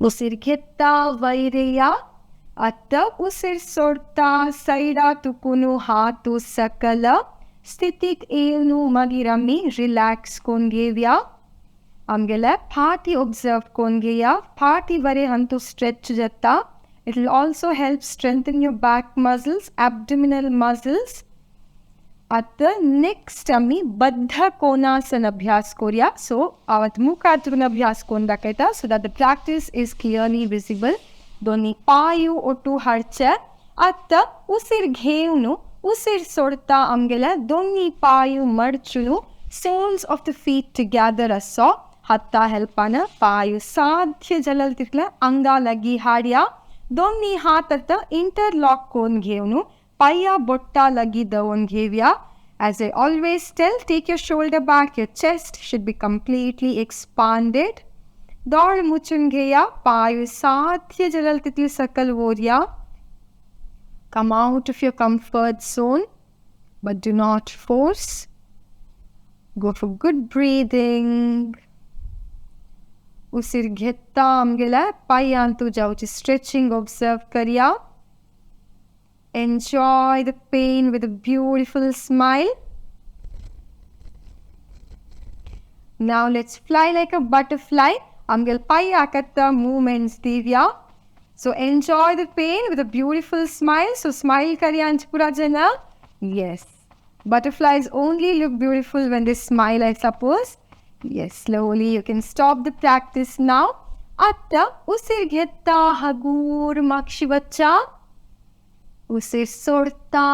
Speaker 2: उशीर घेता वयर येया. आतां उशीर सोडटा सायडा तुकून हात सकल, स्थितीक येवन मागीर आमी रिलॅक्स करून घेवया. आमगेले फाटी ऑब्जर्व करून घेया. फाटी बरें हातूंत स्ट्रेच जाता. It will also help strengthen your back muscles, abdominal muscles. आतां नेक्स्ट आमी बद्ध कोणासन अभ्यास करूया. सो हांव आतां मुखार तुका अभ्यास करून दाखयता so that the practice is clearly visible. दोनी पांय ओटू हाडचे. आतां उशीर घेवन उशीर सोडता आमगेले दोनी पांय मडचून soles of the feet together आसो. हाता हेल्पान पांय साध्य जाल्यार तितले आंगा लागीं हाडया. दोनी हात आतां इंटरलॉक करून घेवन पांया बोट्टा लागीं दवरून घेवया. As I always tell, take your shoulder back, your chest should be completely expanded. दोळ मुचून घेया, पांय साध्य जाल्यार तितले सकल व्हरया. Come out of your comfort zone, but do not force. Go for good breathing. उशीर घेता आमगेल्या पांयांत जावची स्ट्रेचिंग ऑब्जर्व करया. Enjoy the pain with a beautiful smile. Now let's fly like a butterfly. आमगेले पांयाक movements दिवया. So enjoy the pain with a beautiful smile. So smile करया पूरा जना. Yes. Butterflies only look beautiful when they smile, I suppose. Yes, slowly you can stop the practice now. आतां उशीर घेता हगूर मागशी वच्चा. उशीर सोडता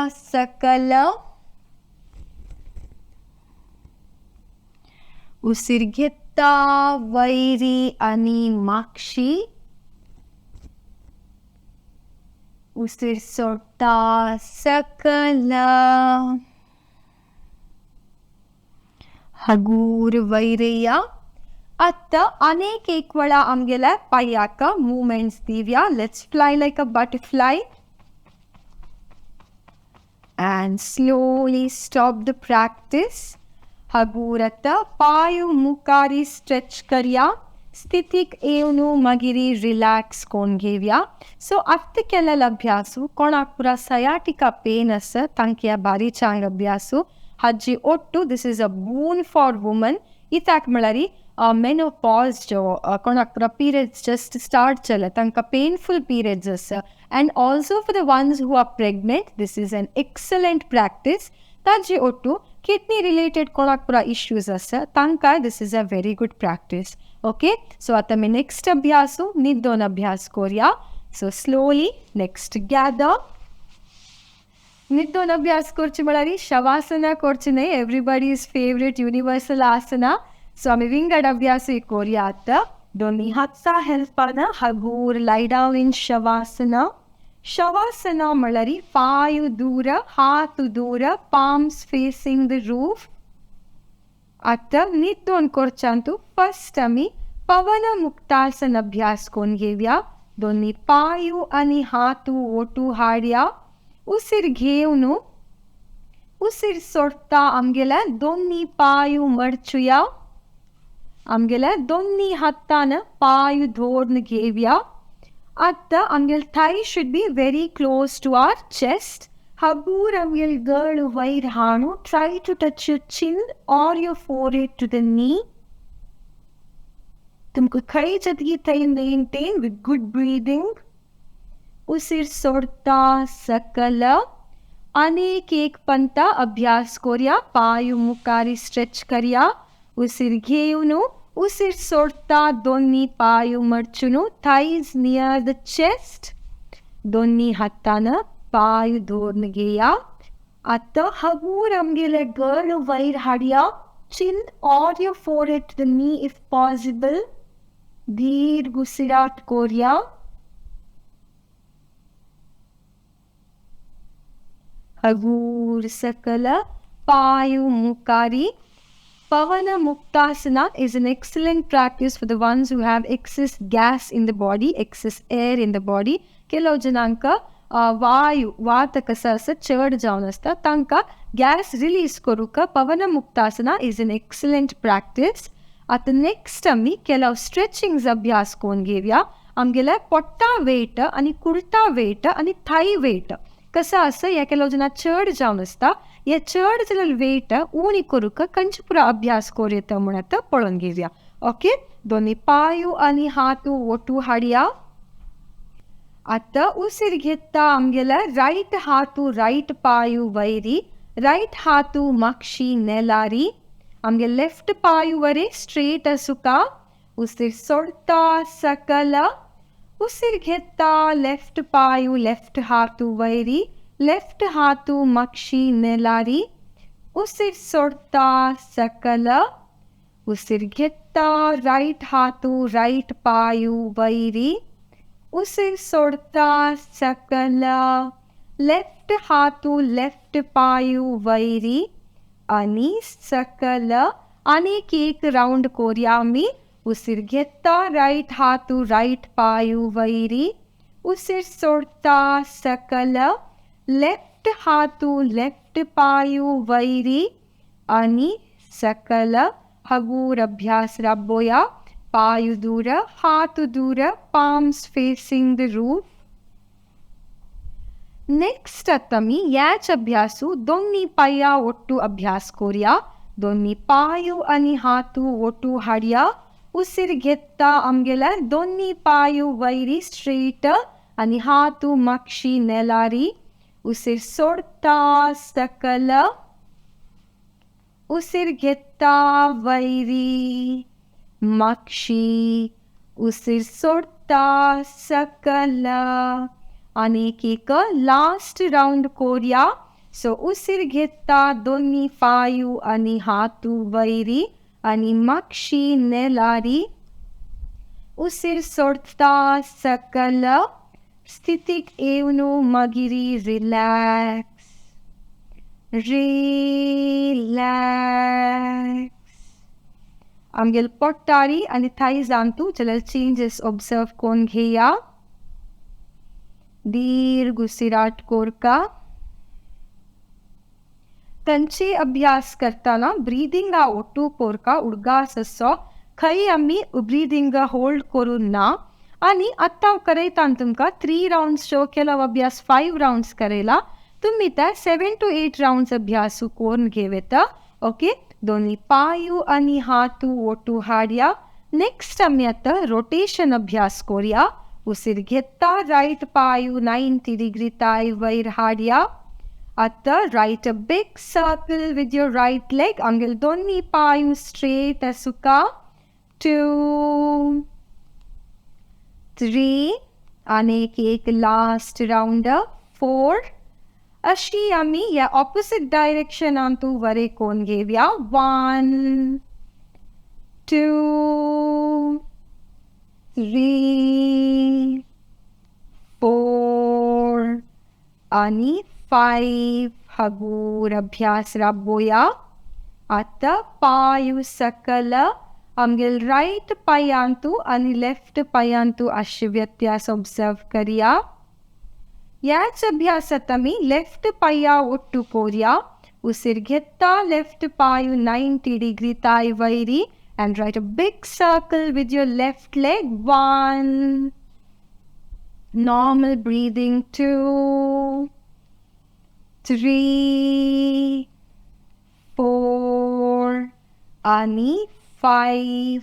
Speaker 2: सकल, उशीर घेता वैरी आनी माक्षी, उशीर सोडता सकल, हगूर वैरया। आतां अनेक एक वेळा आमगेल्या पांयाक मुवमेंट्स दिवया। Let's fly like a butterfly and slowly stop the practice. हगूर आतां पांय मुखारी स्ट्रेच करया, स्थितीक येवन मागीर रिलॅक्स कोण घेवया। सो आतां केल्लो अभ्यासू कोणाक पुरा सयाटिका पेन आसा तांकां बारी चांग अभ्यासू। हाजी ಒಟ್ಟು this is a boon for woman. इत्याक म्हळ्यार मेनोपॉज जो कोणाक पुरा पिरियड्स जस्ट स्टार्ट जाले तांकां पेनफूल पिरियड्स आसा, and also for the ones who are pregnant this is an excellent practice. ताजी ಒಟ್ಟು किडनी रिलेटेड कोणाक पुरा इश्यूज आसा तांकां this is a very good practice. Okay, so आतां आमी नेक्स्ट अभ्यासू निद्दोन अभ्यास करुया। So slowly next gather. निद्दोन अभ्यास करचे म्हळ्यार शवासना करची न्हय, एवरीबडीज फेवरेट युनिवर्सल आसना। सो आमी विंगड अभ्यासूय करुया आतां। दोनी हाता हेल्पान हगूर lie down in shavasana. Shavasana म्हळ्यार पांय दूर, हात दूर, पाम्स फेसिंग the roof. आतां निद्दोन करच्यांतू फर्स्ट आमी पवन मुक्तासन अभ्यास करून घेवया। दोनी पांय आनी हात ओटू हाडया, उशीर घेवन उशीर सोडता आमगेल्या दोनी पांय मडचुया, आमगेल्या दोनी हातान पांय धरून घेवया। आतां आमगेले thigh should be very close to our chest. हगूर आमगेले गळ वयर हाणू, try to touch your chin or your forehead to the knee. तुमकां खंय जातकी थंय मेंटेन विथ गुड ब्रिदींग। उशीर सोडता सकल, अनेक एक पंता अभ्यास करुया। पांय मुखारी स्ट्रेच करया, उशीर घेवन उशीर सोडता दोनी पांय मडचून, थायज नियर the chest. दोनी हातान पांय धरून घेया। आतां हगूर आमगेले गळ वयर हाडया, chin or your forehead to the knee if possible. दीर्घ उसिरात करुया। हगूर सकल, पांय मुखारी। Pavana Muktasana is an excellent practice for the ones who have excess gas in the body, excess air in the body. ಕೆಲವು ಜನಾಂಕ ವಾಯು ವಾತ ಕಸ आसा चड जावन आसता तांकां गॅस रिलीज करूंक Pavana Muktasana is an excellent practice. आतां नेक्स्ट आमी ಕೆಲವು स्ट्रेचिंग्स अभ्यास करून घेवया। आमगेल्या पोट्टा वेट आनी कुर्ता वेट आनी थाय वेट कसो आसा ह्या ಕೆಲವು ಜನ चड जावन आसता, हे चड जाल्यार वेट उणी करूंक खंयचे पुरो अभ्यास करूं येता म्हूण आतां पळोवन घेवया। ओके, दोनी पांय आनी हात ओटू हाडया। आतां उशीर घेता आमगेल्या रायट हात रायट पांय वयरी, रायट हात मागशी नेलारी, आमगे लेफ्ट पांय वरे स्ट्रेट आसुका। उशीर सोडता सकल, उशीर घेता लेफ्ट पांय लेफ्ट हात वयरी, लेफ्ट हात मागशी नेलारी, उशीर सोडता सकल, उशीर घेता रायट हात रायट पांय वयरी, उशीर सोडता सकल, लेफ्ट हात लेफ्ट पांय वयरी आनी सकल। आनीक एक रावंड करुया आमी। उशीर घेता रायट हात रायट पांय वयरी, उशीर सोडता सकल, लेफ्ट हात लेफ्ट पांय वयरी आनी सकल। हगूर अभ्यास राबोया। पांय दूर, हात दूर, palms facing the roof. Next आतां आमी ह्याच अभ्यासू दोनी पांया ओट्टू अभ्यास करुया। दोनी पांय आनी हात ओटू हाडया, उशीर घेता आमगेल्या दोनी पांय वयरी स्ट्रेट आनी हात मागशी नेलारी, उशीर सोडता सकल, उशीर घेता वयरी मागशी, उशीर सोडता सकल। आनी एक लास्ट रावंड कोरया. सो उसीर घेता दोनी पांयू आनी हातू वयरी आनी मागशी नेलारी. उसीर सोडता सकल स्थितीक येवन मागीर रिलॅक्स रिलॅक्स. आमगेल पोटारी आनी थायजांतू जाल्यार चेंजीस ऑब्जर्व कोन्न घेया. दीर्घ उसिराट कोरका. तांचे अभ्यास करतना ब्रिदिंगा ओटू कोरका उडगास असो खंय आमी ब्रिदींग होल्ड करून ना. आनी आतां करयता तुमकां 3 रावंड्स शो केला अभ्यास 5 रावंड्स करयला तुमी ते 7 to 8 rounds अभ्यास करून घेवता. ओके, दोनी पांयू आनी हातू ओटू हाडया. नेक्स्ट आमी आतां रोटेशन अभ्यास कोरया. उसीर घेता रायट पांयू 90 डिग्री ताय वयर हाडया. आतां right a big circle with your right leg. आमगेले दोनी पांयू स्ट्रेट आसुका. 2 3 आनी एक लास्ट रावंड 4. अशी आमी ह्या ऑपोजीट डायरेक्शनांतू वरे कोन घेवया. 1 2 3 4 आनी 5. हगूर अभ्यास राबोया. आतां पांयू सकल आमगेल रायट पांयांतू आनी लेफ्ट पांयांतू अशे व्यत्यास ऑब्जर्व करया. ह्याच अभ्यासांत आमी लेफ्ट पांया ओट्टू कोरया. उसीर घेता लेफ्ट पांयू 90 डिग्री ताय वयरी and right a big circle with your left leg. 1, normal breathing. 2 3 4 आनी 5.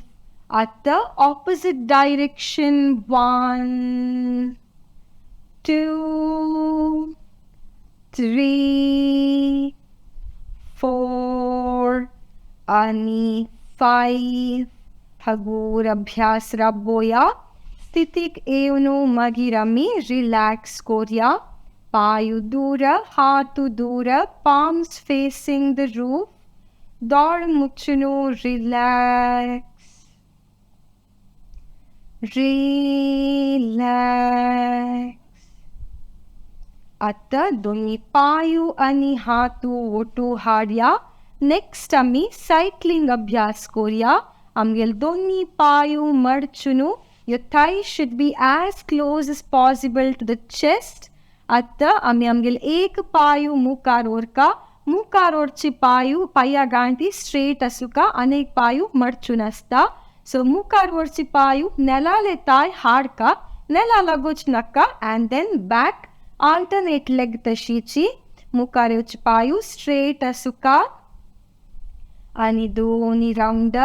Speaker 2: आतां ऑपोजीट डायरेक्शन. 1 2 3 4 आनी 5. हगूर अभ्यास राबोया. स्थितीक येवन मागीर आमी रिलॅक्स कोरया. पांयू दूर, हातू दूर, पाम्स फेसिंग the roof. दोळ मुचून रिलॅक्स रिलॅक्स. आतां दोनी पांयू आनी हातू ओटू हाडया. नेक्स्ट आमी सायकलिंग अभ्यास कोरया. आमगेल दोनी पांयू मडचून your thigh should be as close as possible to the chest. आतां आमी आमगेल एक पांयू मुखार व्हरका. मुखार व्हरची पांयू पांया गांठी स्ट्रेट आसुका आनी एक पांयू मडचून आसता. सो मुखार व्हरची पांयू नेलाले ताय हाडका, नेला लागूच नाका and then back alternate leg तशीची. मुखार येवची पांयू स्ट्रेट आसुका आनी दोनी रावंड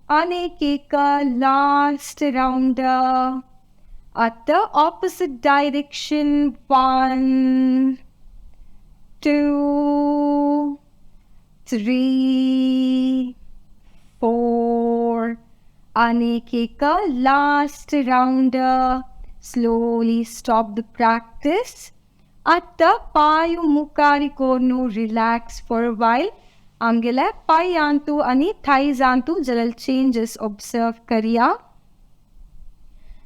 Speaker 2: आनी एक लास्ट रावंड. आतां ऑपोजीट डायरेक्शन. 1 2 3 4 आनी एक last round. Slowly stop the practice. आतां पांयू मुखार कोरून रिलॅक्स फॉर अ वायल. आमगेल्या पांयांतू आनी थायजांतू जाल्यार चेंजीस ऑब्जर्व करया.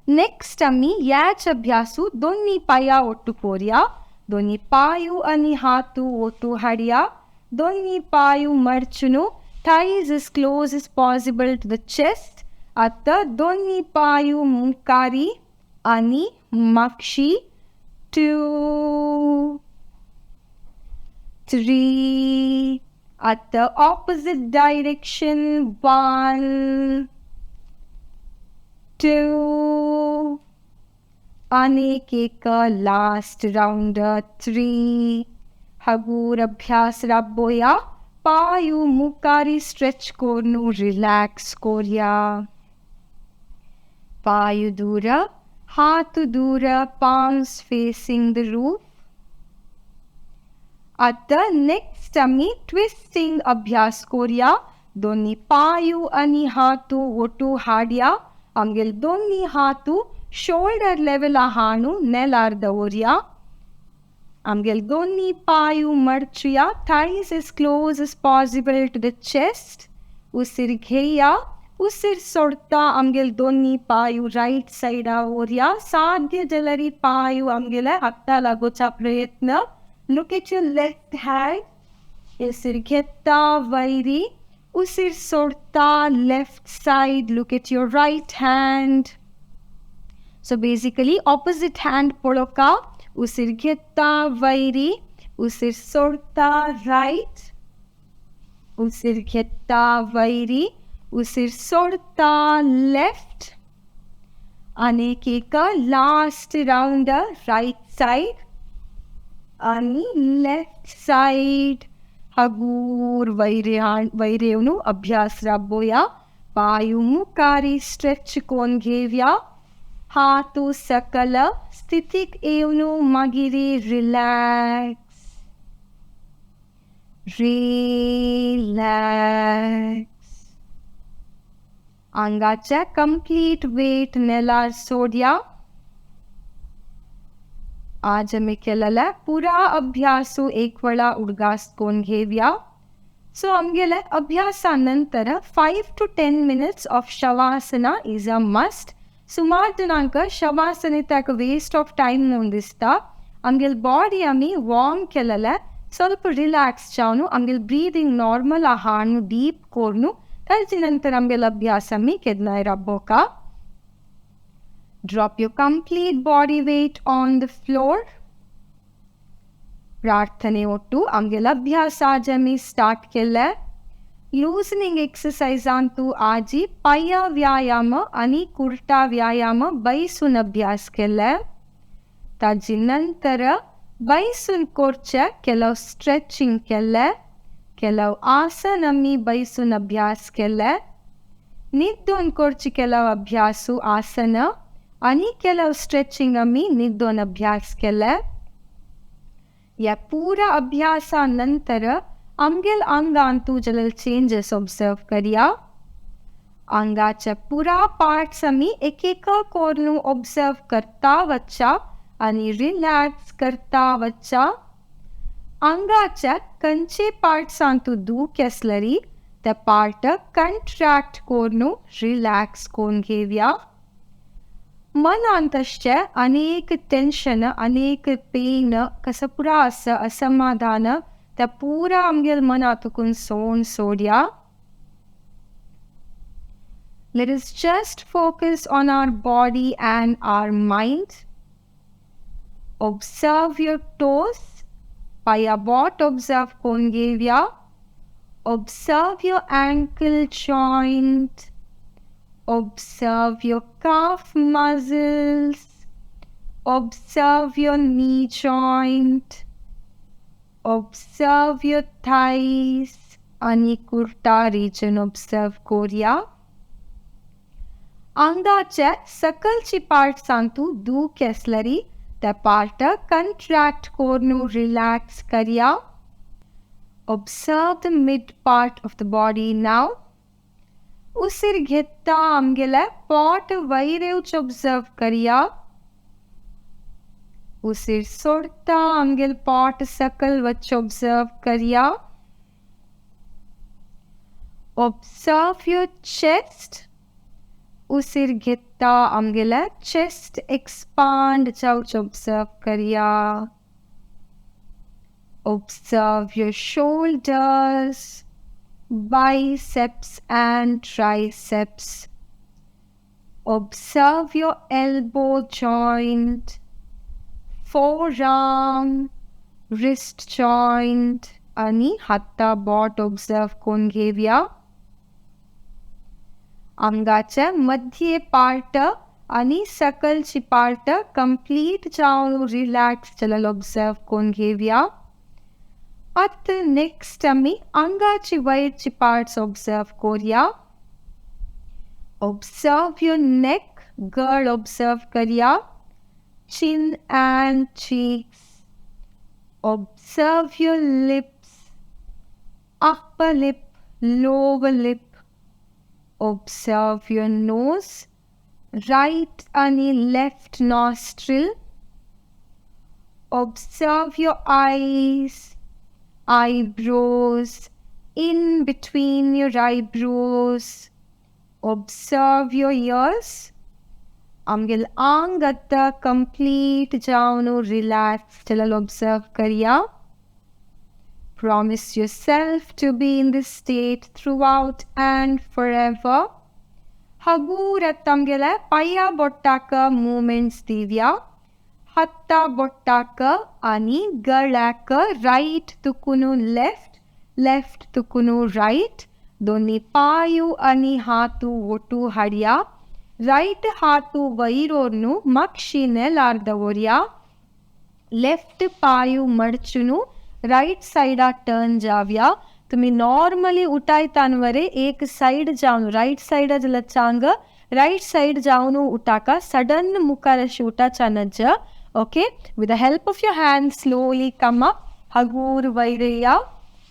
Speaker 2: नेक्स्ट आमी ह्याच अभ्यासू दोनी पांया ओट्टू कोरया. दोनी पांयू आनी हातू ओटू हाडया. दोनी पांयू मडचून thighs as close as possible to the chest. आतां दोनी पांयू मुखारी आनी मागशी. 2 3. आतां ऑपोजीट डायरेक्शन. 1 2 आनी एक लास्ट रावंड. 3. हगूर अभ्यास राबोया. पांयू मुखारी स्ट्रेच करून रिलॅक्स कोरया. पांयू दूर, हात दूर, पाम्स फेसिंग the roof. आतां नेक्स्ट आमी ट्विस्टिंग अभ्यास कोरया. दोनी पांयू आनी हातू ओटू हाडया. आमगेल दोनी हातू शोल्डर लेवला हाणू नेलार दवरया. आमगेले दोन्ही पांय मडचुया. Thighs as close as possible to the chest. उशीर घेया. उशीर सोडता आमगेले दोन्ही पांय रायट सायडा व्हरया. साध्य जाल्यार पांय आमगेले हाता लागोवचा प्रयत्न. Look at your left hand. उशीर घेता वयरी. उशीर सोडता left side. Look at your right hand. So basically opposite hand पळोवका. उशीर घेता वयरी. उशीर सोडता रायट. उशीर घेता वयरी. उशीर सोडता लेफ्ट. आनी एक लास्ट रावंड रायट सायड आनी लेफ्ट सायड. हगूर वैरे वैरेवनु अभ्यास राबोया. पांय मुखारी स्ट्रेच कोन घेवया. हात सकल स्थितीक येवन मागीर रिलॅक्स रिलॅक्स. आंगाचे कंप्लीट वेट नेलार सोडया. आज आमी केलेले पुरा अभ्यासू एक वेळा उडगास कोन घेवया. सो आमगेले अभ्यासा नंतर 5 to 10 minutes of shavasana is a must. सुमार जाणांक शवासना ताका वेस्ट ऑफ टायम म्हणून दिसता. आमगेले बॉडी आमी वॉर्म केलेले ಸ್ವಲ್ಪ रिलॅक्स जावन आमगेले ब्रीदिंग नॉर्मल आहा डीप कोरून ताजे नंतर आमगेले अभ्यास आमी केन्नाय राबोवका. Drop your complete body weight on the floor. ಪ್ರಾರ್ಥನೆ ಒಟ್ಟು ಆಮಗೆಲ್ಲ ಅಭ್ಯಾಸ ಆಜ್ ಆಮಿ ಸ್ಟಾರ್ಟ್ केले. लूजनिंग एक्सरसाइजांतू आजी पाया व्यायाम आनी कुर्टा व्यायाम बैसून अभ्यास केले. ताजी नंतर बैसून करचे ಕೆಲವು स्ट्रेचिंग केले. ಕೆಲವು आसन आमी बैसून अभ्यास केले. न्हिदून करचे ಕೆಲವು अभ्यासू आसन आनी ಕೆಲವು स्ट्रेचिंग आमी न्हिदून अभ्यास केले. ह्या पुरा अभ्यासा नंतर आमगेल आंगांतू जाल्यार चेंजीस ऑब्जर्व करया. आंगाचे पुरा पार्ट्स आमी एक एक करून ऑब्जर्व करता वच्चा आनी रिलॅक्स करता वच्चा. आंगाच्या खंयचे पार्ट्सांतू दूख आसल्यार ते पार्ट कंट्रॅक्ट करून रिलॅक्स करून घेवया. मनांत तशें अनेक टेंशन अनेक पेन कसं पुरा आसा असमाधान त्या पुरा आमगेल मनातून सोड सोडया. Let us just focus on our body and our mind. Observe your toes. पाया बोट ऑब्जर्व करून घेवया. Observe your ankle joint. Observe your calf muscles. Observe your knee joint. Observe your thighs. आनी कुर्ता रिजन ऑब्जर्व करूया. आंगाचे सकलची पार्ट्सांतू दूख आसल्यार ते part कंट्रॅक्ट करून relax करया. Observe the mid part of the body now. उशीर घेता आमगेले पोट वयर येवचें ऑब्जर्व करया. उशीर सोडता आमगेले पोट सकल वचचें ऑब्जर्व करया. Observe your chest. उशीर घेता आमगेले चेस्ट एक्सपांड जावचें ऑब्जर्व करया. Observe your shoulders, biceps and triceps. Observe your elbow joint, forearm, wrist joint आनी हाता बोट ऑब्जर्व करून घेवया. आंगाचे मध्य पार्ट आनी सकलची पार्ट कंप्लीट जावन रिलॅक्स जाल्यार ऑब्जर्व करून घेवया. आतां नेक्स्ट आमी आंगाची वयरची पार्ट्स ऑब्जर्व करूया. Observe your neck, गळ ऑब्जर्व करया. Chin and cheeks. Observe your lips, upper lip, lower lip. Observe your nose, right आनी left nostril. Observe your eyes, eyebrows, in between your eyebrows. Observe your ears. आमगेल आंग आतां complete जावन relax जाल्यार observe करया. Promise yourself to be in this state throughout and forever. हगूर आतां आमगेले पांया बोटाक मुवमेंट्स दिवया. हाता बोटाक आनी गळ्याक रायट तुकून लेफ्ट, लेफ्ट तुकून रायट. दोनी पांयू आनी हातू ओटू हाडया. रायट हातू वयर मागशी नेलार दवरया. लेफ्ट पांयू मडचून रायट सायडा टर्न जावया. तुमी नॉर्मली उठायतान वरे एक सायड जावन रायट सायड जाल्यार चांग रायट सायड जावन उठाका, सडन मुखार अशें उठाचा नज. Okay, with the help of your hand slowly come up. हगूर वैरया.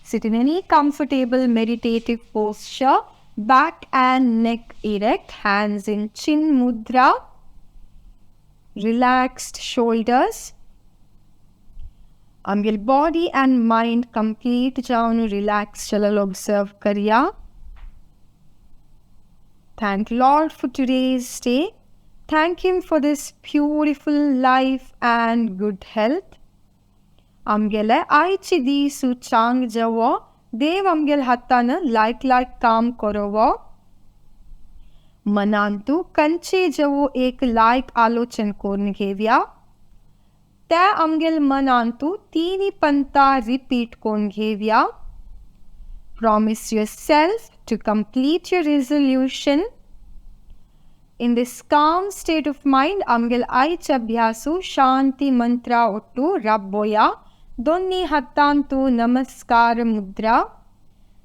Speaker 2: Sit in any comfortable meditative posture, back and neck erect, hands in chin mudra, relaxed shoulders. आमगेल body and mind complete जावन relax जाल्यार observe करया. Thank Lord for today's day. Thank Him for this beautiful life and good health. आमगेले आयचे दीस चांग जावो. देव आमगेल हातान लायक लायक काम करोवो. मनांतू कंचे जवो एक लायक आलोचन करून घेवया. त्या आमगेल मनांतू तिनी पंता रिपीट करून घेवया. Promise yourself to complete your resolution. In this calm state of mind, आमगेल आयच्या अभ्यासू शांती मंत्र ಒಟ್ಟು ರಬ್ಬೋಯ. दोन्ही हातांतू नमस्कार मुद्रा.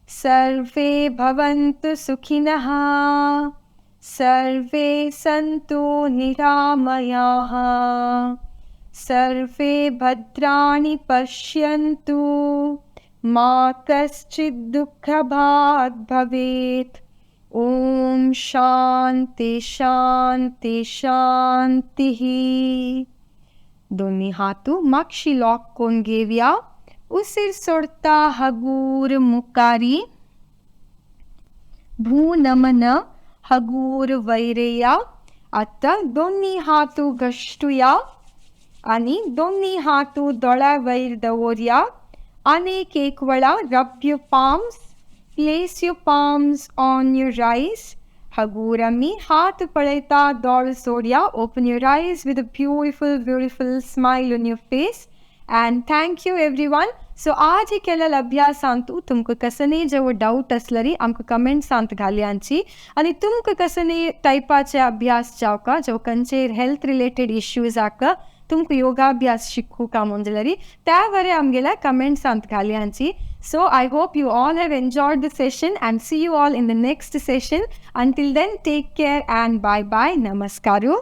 Speaker 2: सर्वे भवन्तु सुखिनः, सर्वे सन्तु निरामयाः, सर्वे भद्राणि पश्यन्तु, मा कश्चित् दुःखभाग् भवेत्. ॐ शांती शांती शांती. दोन्ही हातू मागशी लॉक करून घेवया. उशीर सोडता हगूर मुकारी. भू नमन हगूर वैरेया. आता दोन्ही हातू घश्टुया आणि दोन्ही हातू दोळ्या वयर दवरया. अनेक एक वेळा rub your palms. Place your palms on your eyes. हगूर आमी हात पळयता दोळ सोडया. Open your eyes with a beautiful beautiful smile on your face and thank you everyone. So आज केलेल्या अभ्यासांतू तुमकां कसले जेव डावट आसल्यार आमकां कमेंट्सांत घालयांची आनी तुमकां कसले टायपाचे अभ्यास जावका, जो खंयचे हेल्थ रिलेटेड इश्यूज आका, तुमकां योगाभ्यास शिकूका म्हूण जाल्यार त्या बरें आमगेल्या कमेंट्सांत घालयांची. So I hope you all have enjoyed the session and see you all in the next session. Until then, take care and bye bye. Namaskaru.